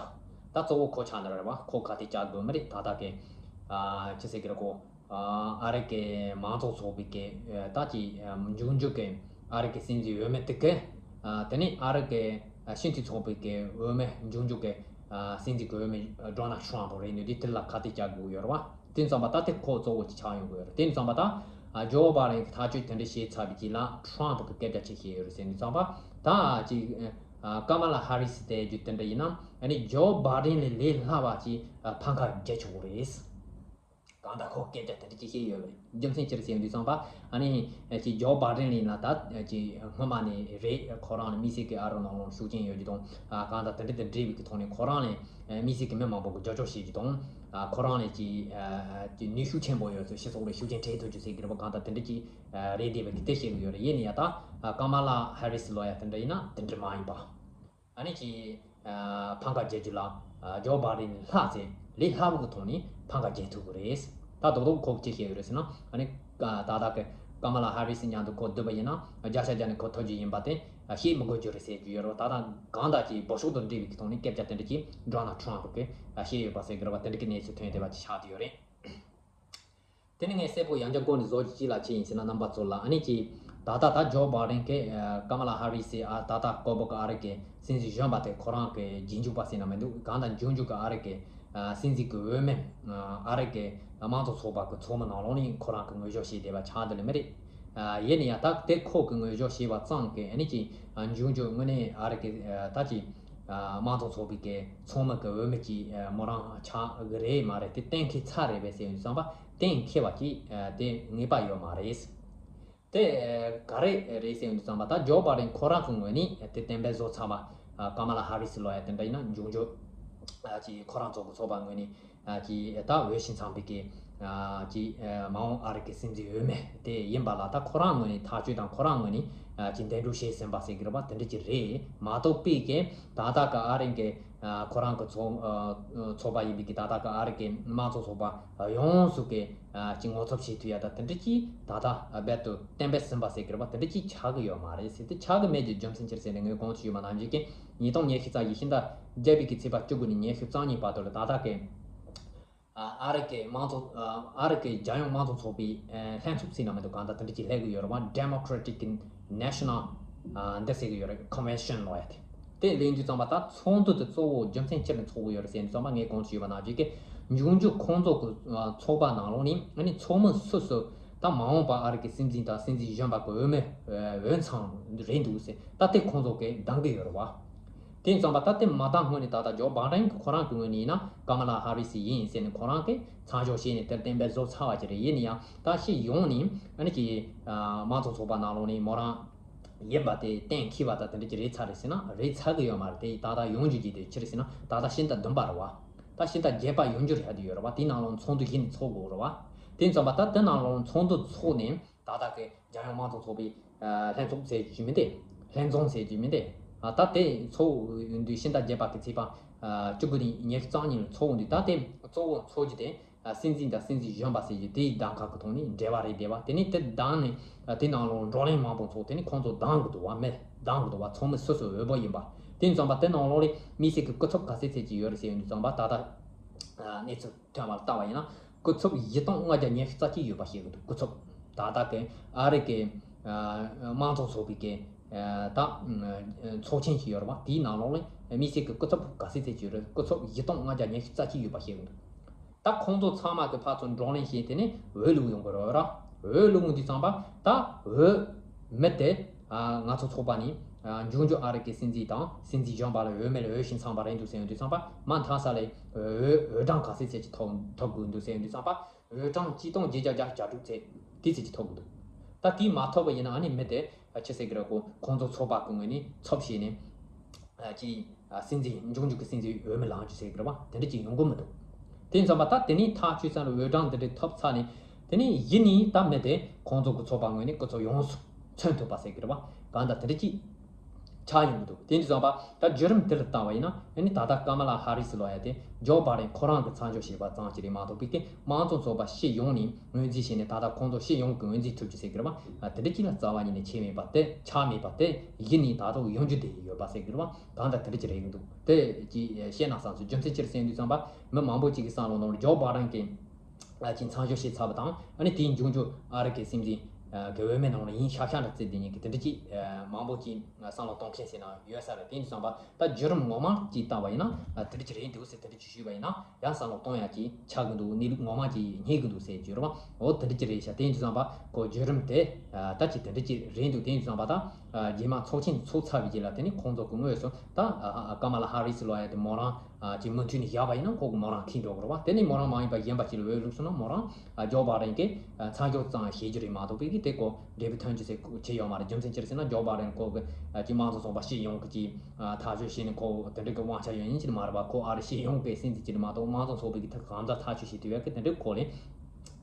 ད་གཙོ་བོ་ཁོ་ཆགས་ནི་རེད་པ། ཁོ་ག་དེ་བཅར་དགོས་མི་རེད། ད་ལྟ་གི། ཨ། ཅི་ཟེར་གི་རེད་གོ། ཨ། ཨ་རི་གི་མང་གཙོ་ཚོགས་པའི་གི། ཨ། ད་ཅི། ཨ། འབྱུང་འགྱུར་གི་ཨ་རི་གི་སྲིད་འཛིན་འོས་མི་དེ་གི། ཨ། དེ་ནས་ཨ་རི་གི། ཨ། སྤྱི་འཐུས་ཚོགས་པའི་གི་འོས་མི། འབྱུང་འགྱུར་གི། ཨ། སྲིད་འཛིན་གི་འོས་མི་ཌོ་ནལ་ཁྲམ་རེད་ནི་དེ་དེ་ལ་ཁ་གཏད་བཅག་དགོས་ཡོད་རེད་པ། དེ་ཙམ་པ་ད་དེ་ཁོ་གཙོ་བོ་ཅིག་ཆགས་ཡོང་གི་ཡོད་རེད། དེ་ཙམ་པ་ད། ཨ། ཇོ་བྷ་ཌེན་གི་ཐག་གཅོད་དེ་འདྲ་བྱས་ཚར་བའི་རྗེས་ལ་ཁྲམ་གི་སྐད་ཆ་ཅིག་བཤད་ཡོད་རེད་ཟེར་ནས་ཙམ་པ། ད་ཅིག་ཨ། ཀ་མ་ལ་ཧ་རི་སི་དེ་རྒྱུ་དེ་འདྲ་ཡིན་ན་ཨ་ནི་ཇོ་བྷ་ཌེན་ལས་ལས་སླ་བ་ཅིག་ཨ། ཕམ་ཁ་རྒྱག་ཆོག་གི་རེད། གང་ལྟར་ཁོ་སྐད་ཆ་དེ་འདྲ་ཅིག་བཤད་ཡོད་པ་རེད། རྒྱུ་མཚན་ཅི་རེད་ཟེར་དུས་ཙམ་པ། ཨ་ནི་ཅིག་ཇོ་བྷ་ཌེན་ལས་ན་ད་ཅིག་སྔོན་མ་ནས་རེད། ཁོ་རང་ལ་དམིགས་བསལ་གྱི་ཨ་རི་ནང་ལོགས་ཤུགས་རྐྱེན་ཡོད་རྒྱུ་དང་། ཨ། གང་ལྟར་དེ་འདྲ་དང་འབྲེལ་བའི་གི་ཐོག་ནས་ཁོ་རང་ལ་དམིགས་བསལ་གྱི་མི་མང་པོ་གི་རྒྱབ་སྐྱོར་བྱེད་རྒྱུ་དང་། ཨ། ཁོ་རང་ལ་ཅིག་ཨ། ཅིག་ནུས་ཤུགས་ཆེན་པོ་ཡོད་ཚུལ། སྤྱི་ཚོགས་ལ་ཤུགས་རྐྱེན་འཕྲད་ཐུབ་རྒྱུ་ཟེར་གི་རེད་པ། གང་ལྟར་དེ་འདྲ་ཅིག་ཨ། རེད་བསྡད་པ་གི་དེ་བཤད་གི་ཡོད་རེད། ཡིན་ན་ཡང་ད། ཨ། ཀ་མ་ལ་ཧ་རི་སི་ལོ་ཡ་དེ་འདྲ་ཡིན་ན་དེ་འདྲ་མ་ཡིན་པ། ཨ་ནི་ཅིག་ཨ། ཕམ་ཁ་རྒྱག་རྒྱུ་ལ། ཨ། ཇོ་བྷ་ཌེན་ལས་སླ་ཚེ་ལས་སླ་པོ་གི་ཐོག་ནས་ཕམ་ཁ་རྒྱག་ཐུབ་ཀྱི་རེད། ད་རྡོག་རྡོག་ཁོག་ཅི་བཤད་ཡོད་རེད་ཟེར་ན། ཨ་ནི་ཨ། ད་ལྟ་གི་ཀ་མ་ལ་ཧ་རི་སི་མཉམ་དུ་ཁོ་བསྡུར་བ་ཡིན་ན་བརྒྱ་ཆ་བརྒྱ་ནས་ཁོ་ཐོབ་རྒྱུ་ཡིན་པ་དེ་བཤད་མི་དགོས་རྒྱུ་རེད་ཟེར་རྒྱུ་ཡོད་རེད། ད་ལྟ་གང་ལྟར་ཅིག་འབོད་ཤོག་དང་འབྲེལ་བའི་གི་ཐོག་ནས་སྐད་ཆ་དེ་འདྲ་ཅིག་ཌོ་ནལ་ཁྲམ་གིས་བཤད་ཡོད་པ་ཟེར་གི་རེད་པ། དེ་འདྲ་གི་གནས་ཚུལ་ཐོན་བསྡད་པ་ཅིག་ཆགས་བསྡད་ཡོད་རེད། དེ་ནས་ངས་གསལ་པོ་ཡང་བསྐྱར་སྐོར་ནས་བཟོ་ཅིག་ལ་ཕྱིན་ཡིན་ཟེར་ན། རྣམ་པ་ཚོ་ལ་ཨ་ནི་ཅིག་ད་ལྟ་ད་ཇོ་བྷ་ཌེན་གི་ཨ། ཀ་མ་ལ་ཧ་རི་སི། ཨ། ད་ལྟ་ཀོ་བོ་གི་ཨ་རི་གི་སྲིད་འཛིན་གཞོན་པ་དེ་ཁོ་རང་གི་རྗེས་འཇུག་པ་ཟེར་ན་མི་འདུག་གང་ལྟར་འབྱུང་འགྱུར་གི་ཨ་རི་གི་ཨ། སྲིད་འཛིན་གི་འོས་མི། ཨ། ཨ་རི་གི་དམངས་གཙོ་ཚོགས་པ་གི་ཚོགས་མི་ནང་ལོགས་ནས་ཁོ་རང་གི་ངོས་སྦྱོར་བྱས་བསྡད་པ་ཆགས་འདུག་ལེ་མི་རེད། ཨ། ཡིན་ན་ཡང་ད་དེ་ཁོ་གི་ངོས་སྦྱོར་བྱས་པ་ཙམ་གི་ཨ་ནི་ཅིག་ཨ། འབྱུང་འགྱུར་དངོས་གནས་ཨ་རི་གི་ཨ། ད་ཅིག་ཨ། དམངས་གཙོ་ཚོགས་པའི་གི་ཚོགས་མི་གི་འོས་མི་ཅིག་ཨ། མོ་རང་ཆགས་གི་རེད་མ་རེད། དེ་གཏན་འཁེལ་ཚར་རེད་པས་ཟེར་ཡོང་དུས་ཙམ་པ་གཏན་འཁེལ་བ་ཅིག་ཨ། དེ་ངེས་པ་ཡོད་མ་རེད། དེ་ཨ། ག་རེ་རེད་ཟེར་ཡོང་དུས་ཙམ་པ་ད་ཇོ་བྷ་ཌེན་ཁོ་རང་གི་ངོས་ནས་དེ་གཏན་འབེབས་བཟོ་ཚར་བ། ཨ། ཀ་མ་ལ་ཧ་རི་སི་ལོ་ཡ་དེ་འདྲ་ཡིན་ན་འབྱུང་འགྱུར་ཨ། ཅིག་ཁོ་རང་ཚོ་གི་ཚོགས་པ་ངོས་ནས། ཨ། ཅིག་ད་འོས་ཤིང་འཚམས་པའི་གི། ཨ། ཅིག་ཨ། མ་འོངས་ཨ་རི་གི་སྲིད་འཛིན་འོས་མི་དེ་ཡིན་པ་ལ་ད་ཁོ་རང་ངོས་ནས་ཐག་གཅོད་དང་ཁོ་རང་ངོས་ནས་ཨ། ཅིག་འདེམས་སྒྲུག་བྱས་ཟིན་པ་ཟེར་གི་རེད་པ། དེ་འདྲ་ཅིག་རེད་མ་གཏོགས་པའི་གི་ད་ལྟ་གི་ཨ་རི་གི་ཨ། ཁོ་རང་གི་ཚོགས་ཨ། ཚོགས་པ་ཡིན་པའི་གི་ད་ལྟ་གི་ཨ་རི་གི་དམངས་གཙོ་ཚོགས་པ་ཡོངས་སུ་གི་ཨ། ཅིག་ངོ་ཚབ་བྱེད་ཐུབ་ཡ་ད་དེ་འདྲ་ཅིག་ད་ལྟ་རྦད་དུ་གཏན་འབེབས་ཟིན་པ་ཟེར་གི་རེད་པ། དེ་འདྲ་ཅིག་ཆགས་གི་ཡོད་མ་རེད་ཟེར། དེ་ཆགས་གི་མེད་རྒྱུ་རྒྱུ་མཚན་ཅི་རེད་ཟེར་ན། ངས་གོང་དུ་ཞུས་པ་ནང་བཞིན་གི་ཉིས་སྟོང་ཉི་ཤུ་རྩ་བཞི་ཕྱི་ཟླ་བརྒྱད་པའི་གི་ཚེས་པ་བཅུ་དགུ་ནས་ཉི་ཤུ་རྩ་གཉིས་བར་དུ་ལ་ད་ལྟ་གི་ཨ། ཨ་རི་གི་དམངས་གཙོ་ཨ། ཨ་རི་གི་རྒྱལ་ཡོངས་དམངས་གཙོ་ཚོགས་པའི་ཨ། ལྷན་ཚོགས་ཟེར་ན་མི་འདུག་གང་ལྟར་དེ་འདྲ་ཅིག་སླེབས་གི་ཡོད་རེད་པ། Democratic National ཨ། འདི་ཟེར་གི་ཡོད་རེད། Convention ལོ་ཡ་དེ། དེ་སླེབས་དུས་ཙམ་པ་ད་ཚོགས་འདུ་དེ་གཙོ་བོ་རྒྱུ་མཚན་ཅི་ནས་ཚོགས་གི་ཡོད་རེད་ཟེར་དུས་ཙམ་པ་ངས་གོང་དུ་ཞུས་པ་ནང་བཞིན་གི་འབྱུང་འགྱུར་ཁོང་ཚོ་གི་ཨ། ཚོགས་པ་ནང་ལོགས་ནས་ཨ་ནི་ཚོགས་མི་སོ་སོ་ད་མ་འོངས་པ་ཨ་རི་གི་སྲིད་འཛིན་དང་སྲིད་འཛིན་གཞོན་པ་གི་འོས་མི་ཨ། འོས་འཚམ་རེད་འདུག་ཟེར། ད་དེ་ཁོང་ཚོ་གི་འདང་གི་ཡོད་རེད་པ། དེ་ཙམ་པ་ད་དེ་མ་བཏང་སྔོན་ནས་ད་ལྟ་ཇོ་བྷའི་ཌེན་གྱི་ཁོ་རང་གི་ངོས་ནས་ཡིན་ན་ཀ་མ་ལ་ཧ་རི་སི་ཡིན་ཟེར་ནས་ཁོ་རང་གིས་མཚན་འཇོག་བྱས་ནས་དེར་གཏན་འབེབས་བཟོ་ཚར་བ་ཅིག་རེད། ཡིན་ན་ཡང་ད་ཕྱི་ཡོང་ནས་ཨ་ནི་ཀྱི་དམངས་གཙོ་ཚོགས་པ་ནང་ལོགས་ནས་མོ་རང་ཡིན་པ་དེ་གཏན་འཁེལ་བ་དང་དེ་འདྲ་ཅིག་རེད་ཚར་རེད་ཟེར་ན་རེད་ཚར་གི་ཡོད་མ་རེད། དེ་ད་ལྟ་ཡོང་རྒྱུ་ཅིག་དེ་ཕྱིར་ཟེར་ན་ད་ལྟ་ཕྱི་ཟླ་བདུན་པ་རེད་བ། ད་ཕྱི་ཟླ་བརྒྱད་པ་ཡོང་རྒྱུ་རེད་ཧ་དུ་ཡོད་རེད་བ། དེ་ནང་ལོགས་ཚོགས་འདུ་གཞི་ནས་ཚོགས་དགོས་རེད་བ། དེ་ཙམ་པ་ད་དེ་ནང་ལོགས་ཚོགས་འདུ་ཚོགས་ནས་ད་ལྟ་གི་རྒྱལ་ཡོངས་དམངས་གཙོ་ཚོགས་པའི་ཨ་ལྷན་ཚོགས་ཟེར་རྒྱུ་མིན་ཏེ། ལྷན་ཚོགས་ཟེར་རྒྱུ་མིན་ཏེ། ཨ་ད་དེ་ཚོགས་ཡོང་དུས་ཕྱི་ཟླ་བརྒྱད་པ་གི་ཚེས་པ་ཨ་བཅུ་དགུ་ནས་ཉི་ཤུ་རྩ་གཉིས་ལ་ཚོགས་འོང་དུས་ད་དེ་གཙོ་བོ་ཚོགས་རྒྱུ་དེ་ཨ་སྲིད་འཛིན་དང་སྲིད་འཛིན་གཞོན་པ་ཟེར་རྒྱུ་དེའི་གདམ་ཁ་གི་ཐོག་ནས་འབྲེལ་བ་རེད་བསྡད་པ། དེ་ནས་དེ་བདམས་ནས་ཨ་དེ་ནང་ལོགས་བགྲོ་གླེང་མང་པོ་ཚོགས། དེ་ནས་ཁོང་ཚོ་གདམ་གི་འདུག་བ། མི་གདམ་གི་འདུག་བ། ཚོགས་མི་སོ་སོ་འོས་པ་ཡིན་པ། དེ་ཙམ་པ་དེ་ནང་ལོགས་ལ་དམིགས་བསལ་གྱི་སྐུ་ཚབ་ག་ཚད་ཚད་ཅིག་ཡོད་རེད་ཟེར་ཡོང་དུས་ཙམ་པ་ད་ལྟ་ཨ་གནས་ཚུལ་ཐོན་པར་ལྟ་བ་ཡིན་ན་སྐུ་ཚབ་བཞི་སྟོང་ལྔ་བརྒྱ་ཉི་ཤུ་རྩ་གཅིག་ཡོད་པ་ཤེས་ཀྱི་འདུག་སྐུ་ཚབ་ད་ལྟ་གི་ཨ་རི་གི་ཨ་དམངས་གཙོ་ཚོགས་པའི་གི་ཨ་ད་ཚོགས་ཆེན་ཞིག་ཡོད་རེད་བ། དེའི་ནང་ལོགས་ལ་དམིགས་བསལ་གྱི་སྐུ་ཚབ་ག་ཚད་ཚད་ཅིག་ཡོད་རེད། སྐུ་ཚབ་བཞི་སྟོང་ལྔ་བརྒྱ་ཉི་ཤུ་རྩ་གཅིག་ཡོད་པ་ཤེས་ཀྱི་འདུག་ད་ཁོང་ཚོ་ཚང་མ་གི་ཕར་ཚུར་བགྲོ་གླེང་བྱས། དེ་ནས་འོས་བླུག་ཡོང་གི་རེད་ར། འོས་བླུག་ཡོང་དུས་ཙམ་པ་ད་འོས་མི་དེ་ཨ་ང་ཚོ་ཚོགས་པ་ནས་ཨ་འབྱུང་འགྱུར་ཨ་རི་གི་སྲིད་འཛིན་དང་སྲིད་འཛིན་གཞོན་པ་ལ་འོས་མི་ལ་འོས་ཤིང་འཚམས་པ་རེད་འདུག་ཟེར་ཡོང་དུས་ཙམ་པ་མ་མཐའ་ས་ལ་འོས་འོས་གྲངས་ག་ཚད་ཚད་ཅིག་ཐོབ་ཐོབ་དགོས་འདུག་ཟེར་ཡོང་དུས་ཙམ་པ་འོས་གྲངས་གཅིག་སྟོང་བརྒྱད་བརྒྱ་གྱ་དྲུག་ཚད་དེ་ཚད་ཅིག་ཐོབ་དགོས་འདུག་ད་དེ་མ་ཐོབ་པ་ཡིན་ན་ཨ་ནི་མི་དེ་ཨ་ཆི་ཟེར་གི་རེད། ཁོ་ཁོང་ཚོ་ཚོགས་པ་གི་ངོས་ནས་ཚབ་བྱས་ནས། ཨ་ཅིག་ཨ་སྲིད་འཛིན་འབྱུང་འགྱུར་གྱི་སྲིད་འཛིན་འོས་མི་ལངས་རྒྱུ་ཟེར་གི་རེད་བ། དེ་འདྲ་ཅིག་ཡོང་གི་མི་འདུག་དེ་ཙམ་པ་ད་དེ་ནས་ཐག་ཆོད་ས་ལ་འོས་གྲངས་འདི་འདྲ་ཐོབ་ཚར་ནས་དེ་ནས་གཞི་ནས་ད་མི་དེ་ཁོང་ཚོ་གི་ཚོགས་པ་ངོས་ནས་སྐུ་ཚབ་ཡོངས་སུ་མཚོན་ཐུབ་པ་ཟེར་གི་རེད་བ། གང་ལྟར་དེ་འདྲ་ཅིག་ཆགས་ཡོང་གི་འདུག་དེ་འདྲ་ཙམ་པ་ད་བརྒྱུད་རིམ་དེ་ལ་བལྟ་བ་ཡིན་ན་ཨ་ནི་ད་ལྟ་ཀ་མ་ལ་ཧ་རི་སི་ལབ་ཡ་དེ་ཇོ་བྷའི་ཌེན་ཁོ་རང་གི་མཚན་འཇོག་བྱས་པ་ཙམ་ཞིག་རེད་མ་གཏོགས་པའི་གི་དམངས་གཙོ་ཚོགས་པ་སྤྱི་ཡོངས་ནས་ངོས་འཛིན་བྱས་ནས་ད་ལྟ་ཁོང་ཚོ་སྤྱི་ཡོངས་ཀྱི་ངོས་འཛིན་ཐུབ་རྒྱུ་ཟེར་གི་རེད་བ། ཨ་དེ་འདྲ་ཅིག་ལ་རྩ་བ་ཉིད་ནས་ཆགས་མེད་པ་དེ་ཆགས་མེད་པ་དེ་གཞི་ནས་ད་དུང་ཡོང་རྒྱུ་དེ་ཡོད་པ་ཟེར་གི་རེད་བ། གང་ལྟར་དེ་འདྲ་ཅིག་རེད་གི་འདུག་དེ་ཅིག་བཤད་ན་བསམ་སོང་། རྒྱུ་མཚན་ཅི་རེད་ཟེར་དུས་ཙམ་པ་མི་མང་པོ་ཅིག་གི་བསམ་བློ་ནང་ལ་ཇོ་བྷའི་ཌེན་གྱིས་ཨ་ཅིག་མཚན་འཇོག་བྱས་ཚར་བ་དང་ཨ་ནི་དེའི་འབྱུང་འགྱུར་ཨ་རི་གི་སྲིད་འཛིན་གི་འོས་མི་ནང་ལ་ཡིན་ཤག་ཤག་འདྲ་བརྩི་དེ་ཉིད་ཀྱི་དེ་འདྲ་ཅིག་མང་པོ་ཅིག་བསམ་བློ་གཏོང་མཁན་ཟེར་ན་ཡོད་ས་རེད། དེ་ཡིན་དུས་ཙམ་པ་ད་བརྒྱུད་རིམ་ངོ་མ་ཅིག་བལྟ་བ་ཡིན་ན་དེ་འདྲ་ཅིག་རེད་འདུག་ཟེར་དེ་འདྲ་ཅིག་ཞུས་པ་ཡིན་ན་ཡང་བསམ་བློ་གཏོང་ཡ་ཅིག་ཆགས་ཀྱི་འདུག་གནས་ལུགས་ངོ་མ་ཅིག་རྙེད་ཀྱི་འདུག་ཟེར་བརྗོད་རོགས། འོ་དེ་འདྲ་ཅིག་རེད་ཤག་དེ་ཡིན་དུས་ཙམ་པ་ཁོ་བརྒྱུད་རིམ་དེ་ད་ཅིག་དེ་འདྲ་ཅིག་རེད་འདུག་དེ་ཡིན་དུས་ཙམ་པ་ད་རྗེས་མ་ཚོགས་ཆེན་ཚོགས་ཚར་བའི་རྗེས་ལ་དེ་ནི་ཁོང་ཚོ་གི་དངོས་སུ་ད་ཀ་མ་ལ་ཧ་རི་སི་ལབ་ཡ་དེ་མོ་རང་ཅིག་མུ་མཐུད་ནས་བཞག་པ་ཡིན་ན་ཁོ་གི་མོ་རང་འཐུས་འགྲོ་གི་རེད་བ། དེ་ནི་མོ་རང་མ་ཡིན་པ་གཞན་པ་ཅིག་ལ་འོས་བླུགས་སོང་ན་མོ་རང་ཇོ་བྷའི་ཌེན་གྱིས་མཚན་འཇོག་ཙམ་བྱེད་རྒྱུ་རེད་མ་གཏོགས་པའི་གི་དེ་ཁོ་འབྲས་བུ་ཐོན་རྒྱུ་ཟེར་བྱས་ཡོད་མ་རེད། རྒྱུ་མཚན་ཅི་རེད་ཟེར་ན་ཇོ་བྷའི་ཌེན་ཁོ་གི་ཅིག་དམངས་གཙོ་ཚོགས་པ་སྤྱི་ཡོངས་ཀྱི་ཅིག་ཐག་གཅོད་བྱས་ནས་ཁོ་དེ་འདྲ་གི་དབང་ཆ་ཡོད་མཁན་ཅིག་མ་རེད་བ། ཁོ་ཨ་རི་སྤྱི་ཡོངས་ཀྱི་སྲིད་འཛིན་ཅིག་མ་གཏོགས་དམངས་གཙོ་ཚོགས་པའི་གི་ཐག་གང་ལྟར་ཐག་གཅོད་བྱེད་ཐུབ་ཡ་གི་དེ་འདྲ་ཁོ་ལ་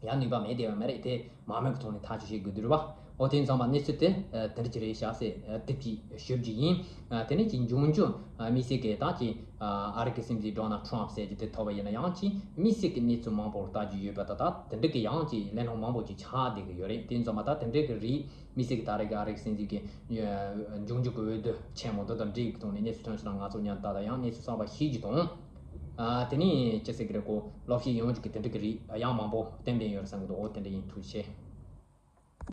ཡང་ནུས་པ་མེད་བསྡད་པ་མ་རེད་དེ། མང་མོས་ཀྱི་ཐོག་ནས་ཐག་གཅོད་བྱེད་དགོས་དུས་རེད་བ། འོ་དེ་ཙམ་པ་གནས་ཚུལ་དེ་དེ་འདྲ་ཅིག་རེད་ཤག་ཟེར་དེབ་ཅིག་ཞུ་རྒྱུ་ཡིན། དེ་ནས་ཅིག་འབྱུང་འགྱུར་དམིགས་བསལ་གྱི་ད་ཅིག་ཨ་རི་གི་སྲིད་འཛིན་ཌོ་ནལ་ཊམ་ཟེར་རྒྱུ་དེ་ཐོབ་པ་ཡིན་ན་ཡང་ཅིག་དམིགས་བསལ་གྱི་གནས་ཚུལ་མང་པོར་ལྟ་རྒྱུ་ཡོད་པ་ད་ད་དེ་འདྲ་གི་ཡང་ཅིག་གླེང་སློང་མང་པོ་ཅིག་ཆགས་བསྡད་ཀྱི་ཡོད་རེད། དེ་ཙམ་པ་ད་དེ་འདྲ་གི་རིགས་དམིགས་བསལ་གྱི་ད་རེས་ཀྱི་ཨ་རི་གི་སྲིད་འཛིན་གྱི་འབྱུང་འགྱུར་གྱི་འོས་བསྡུ་ཆེན་མོ་འདི་དང་འབྲེལ་གྱི་ཐོག་ནས་གནས་ཚུལ་ཐོན་སོང་ན་ང་ཚོ་མཉམ་དུ་ད་ད་ཡང་གནས་ཚུལ་གསར་པ་ཤེས་རྒྱུ་དང་། ཨ་དེ་ནས་ཅི་ཟེར་གི་རེད་གོ་ལོག་ཤེས་ཡོང་རྒྱུ་གི་དེ་འདྲ་གི་རིགས་ཡང་མང་པོ་ཏན་ཏན་ཡོད་རེད་བསམ་གི་འདུག་འོ་དེ་འདྲ་ཡིན། ཐུགས་རྗེ་ཆེ།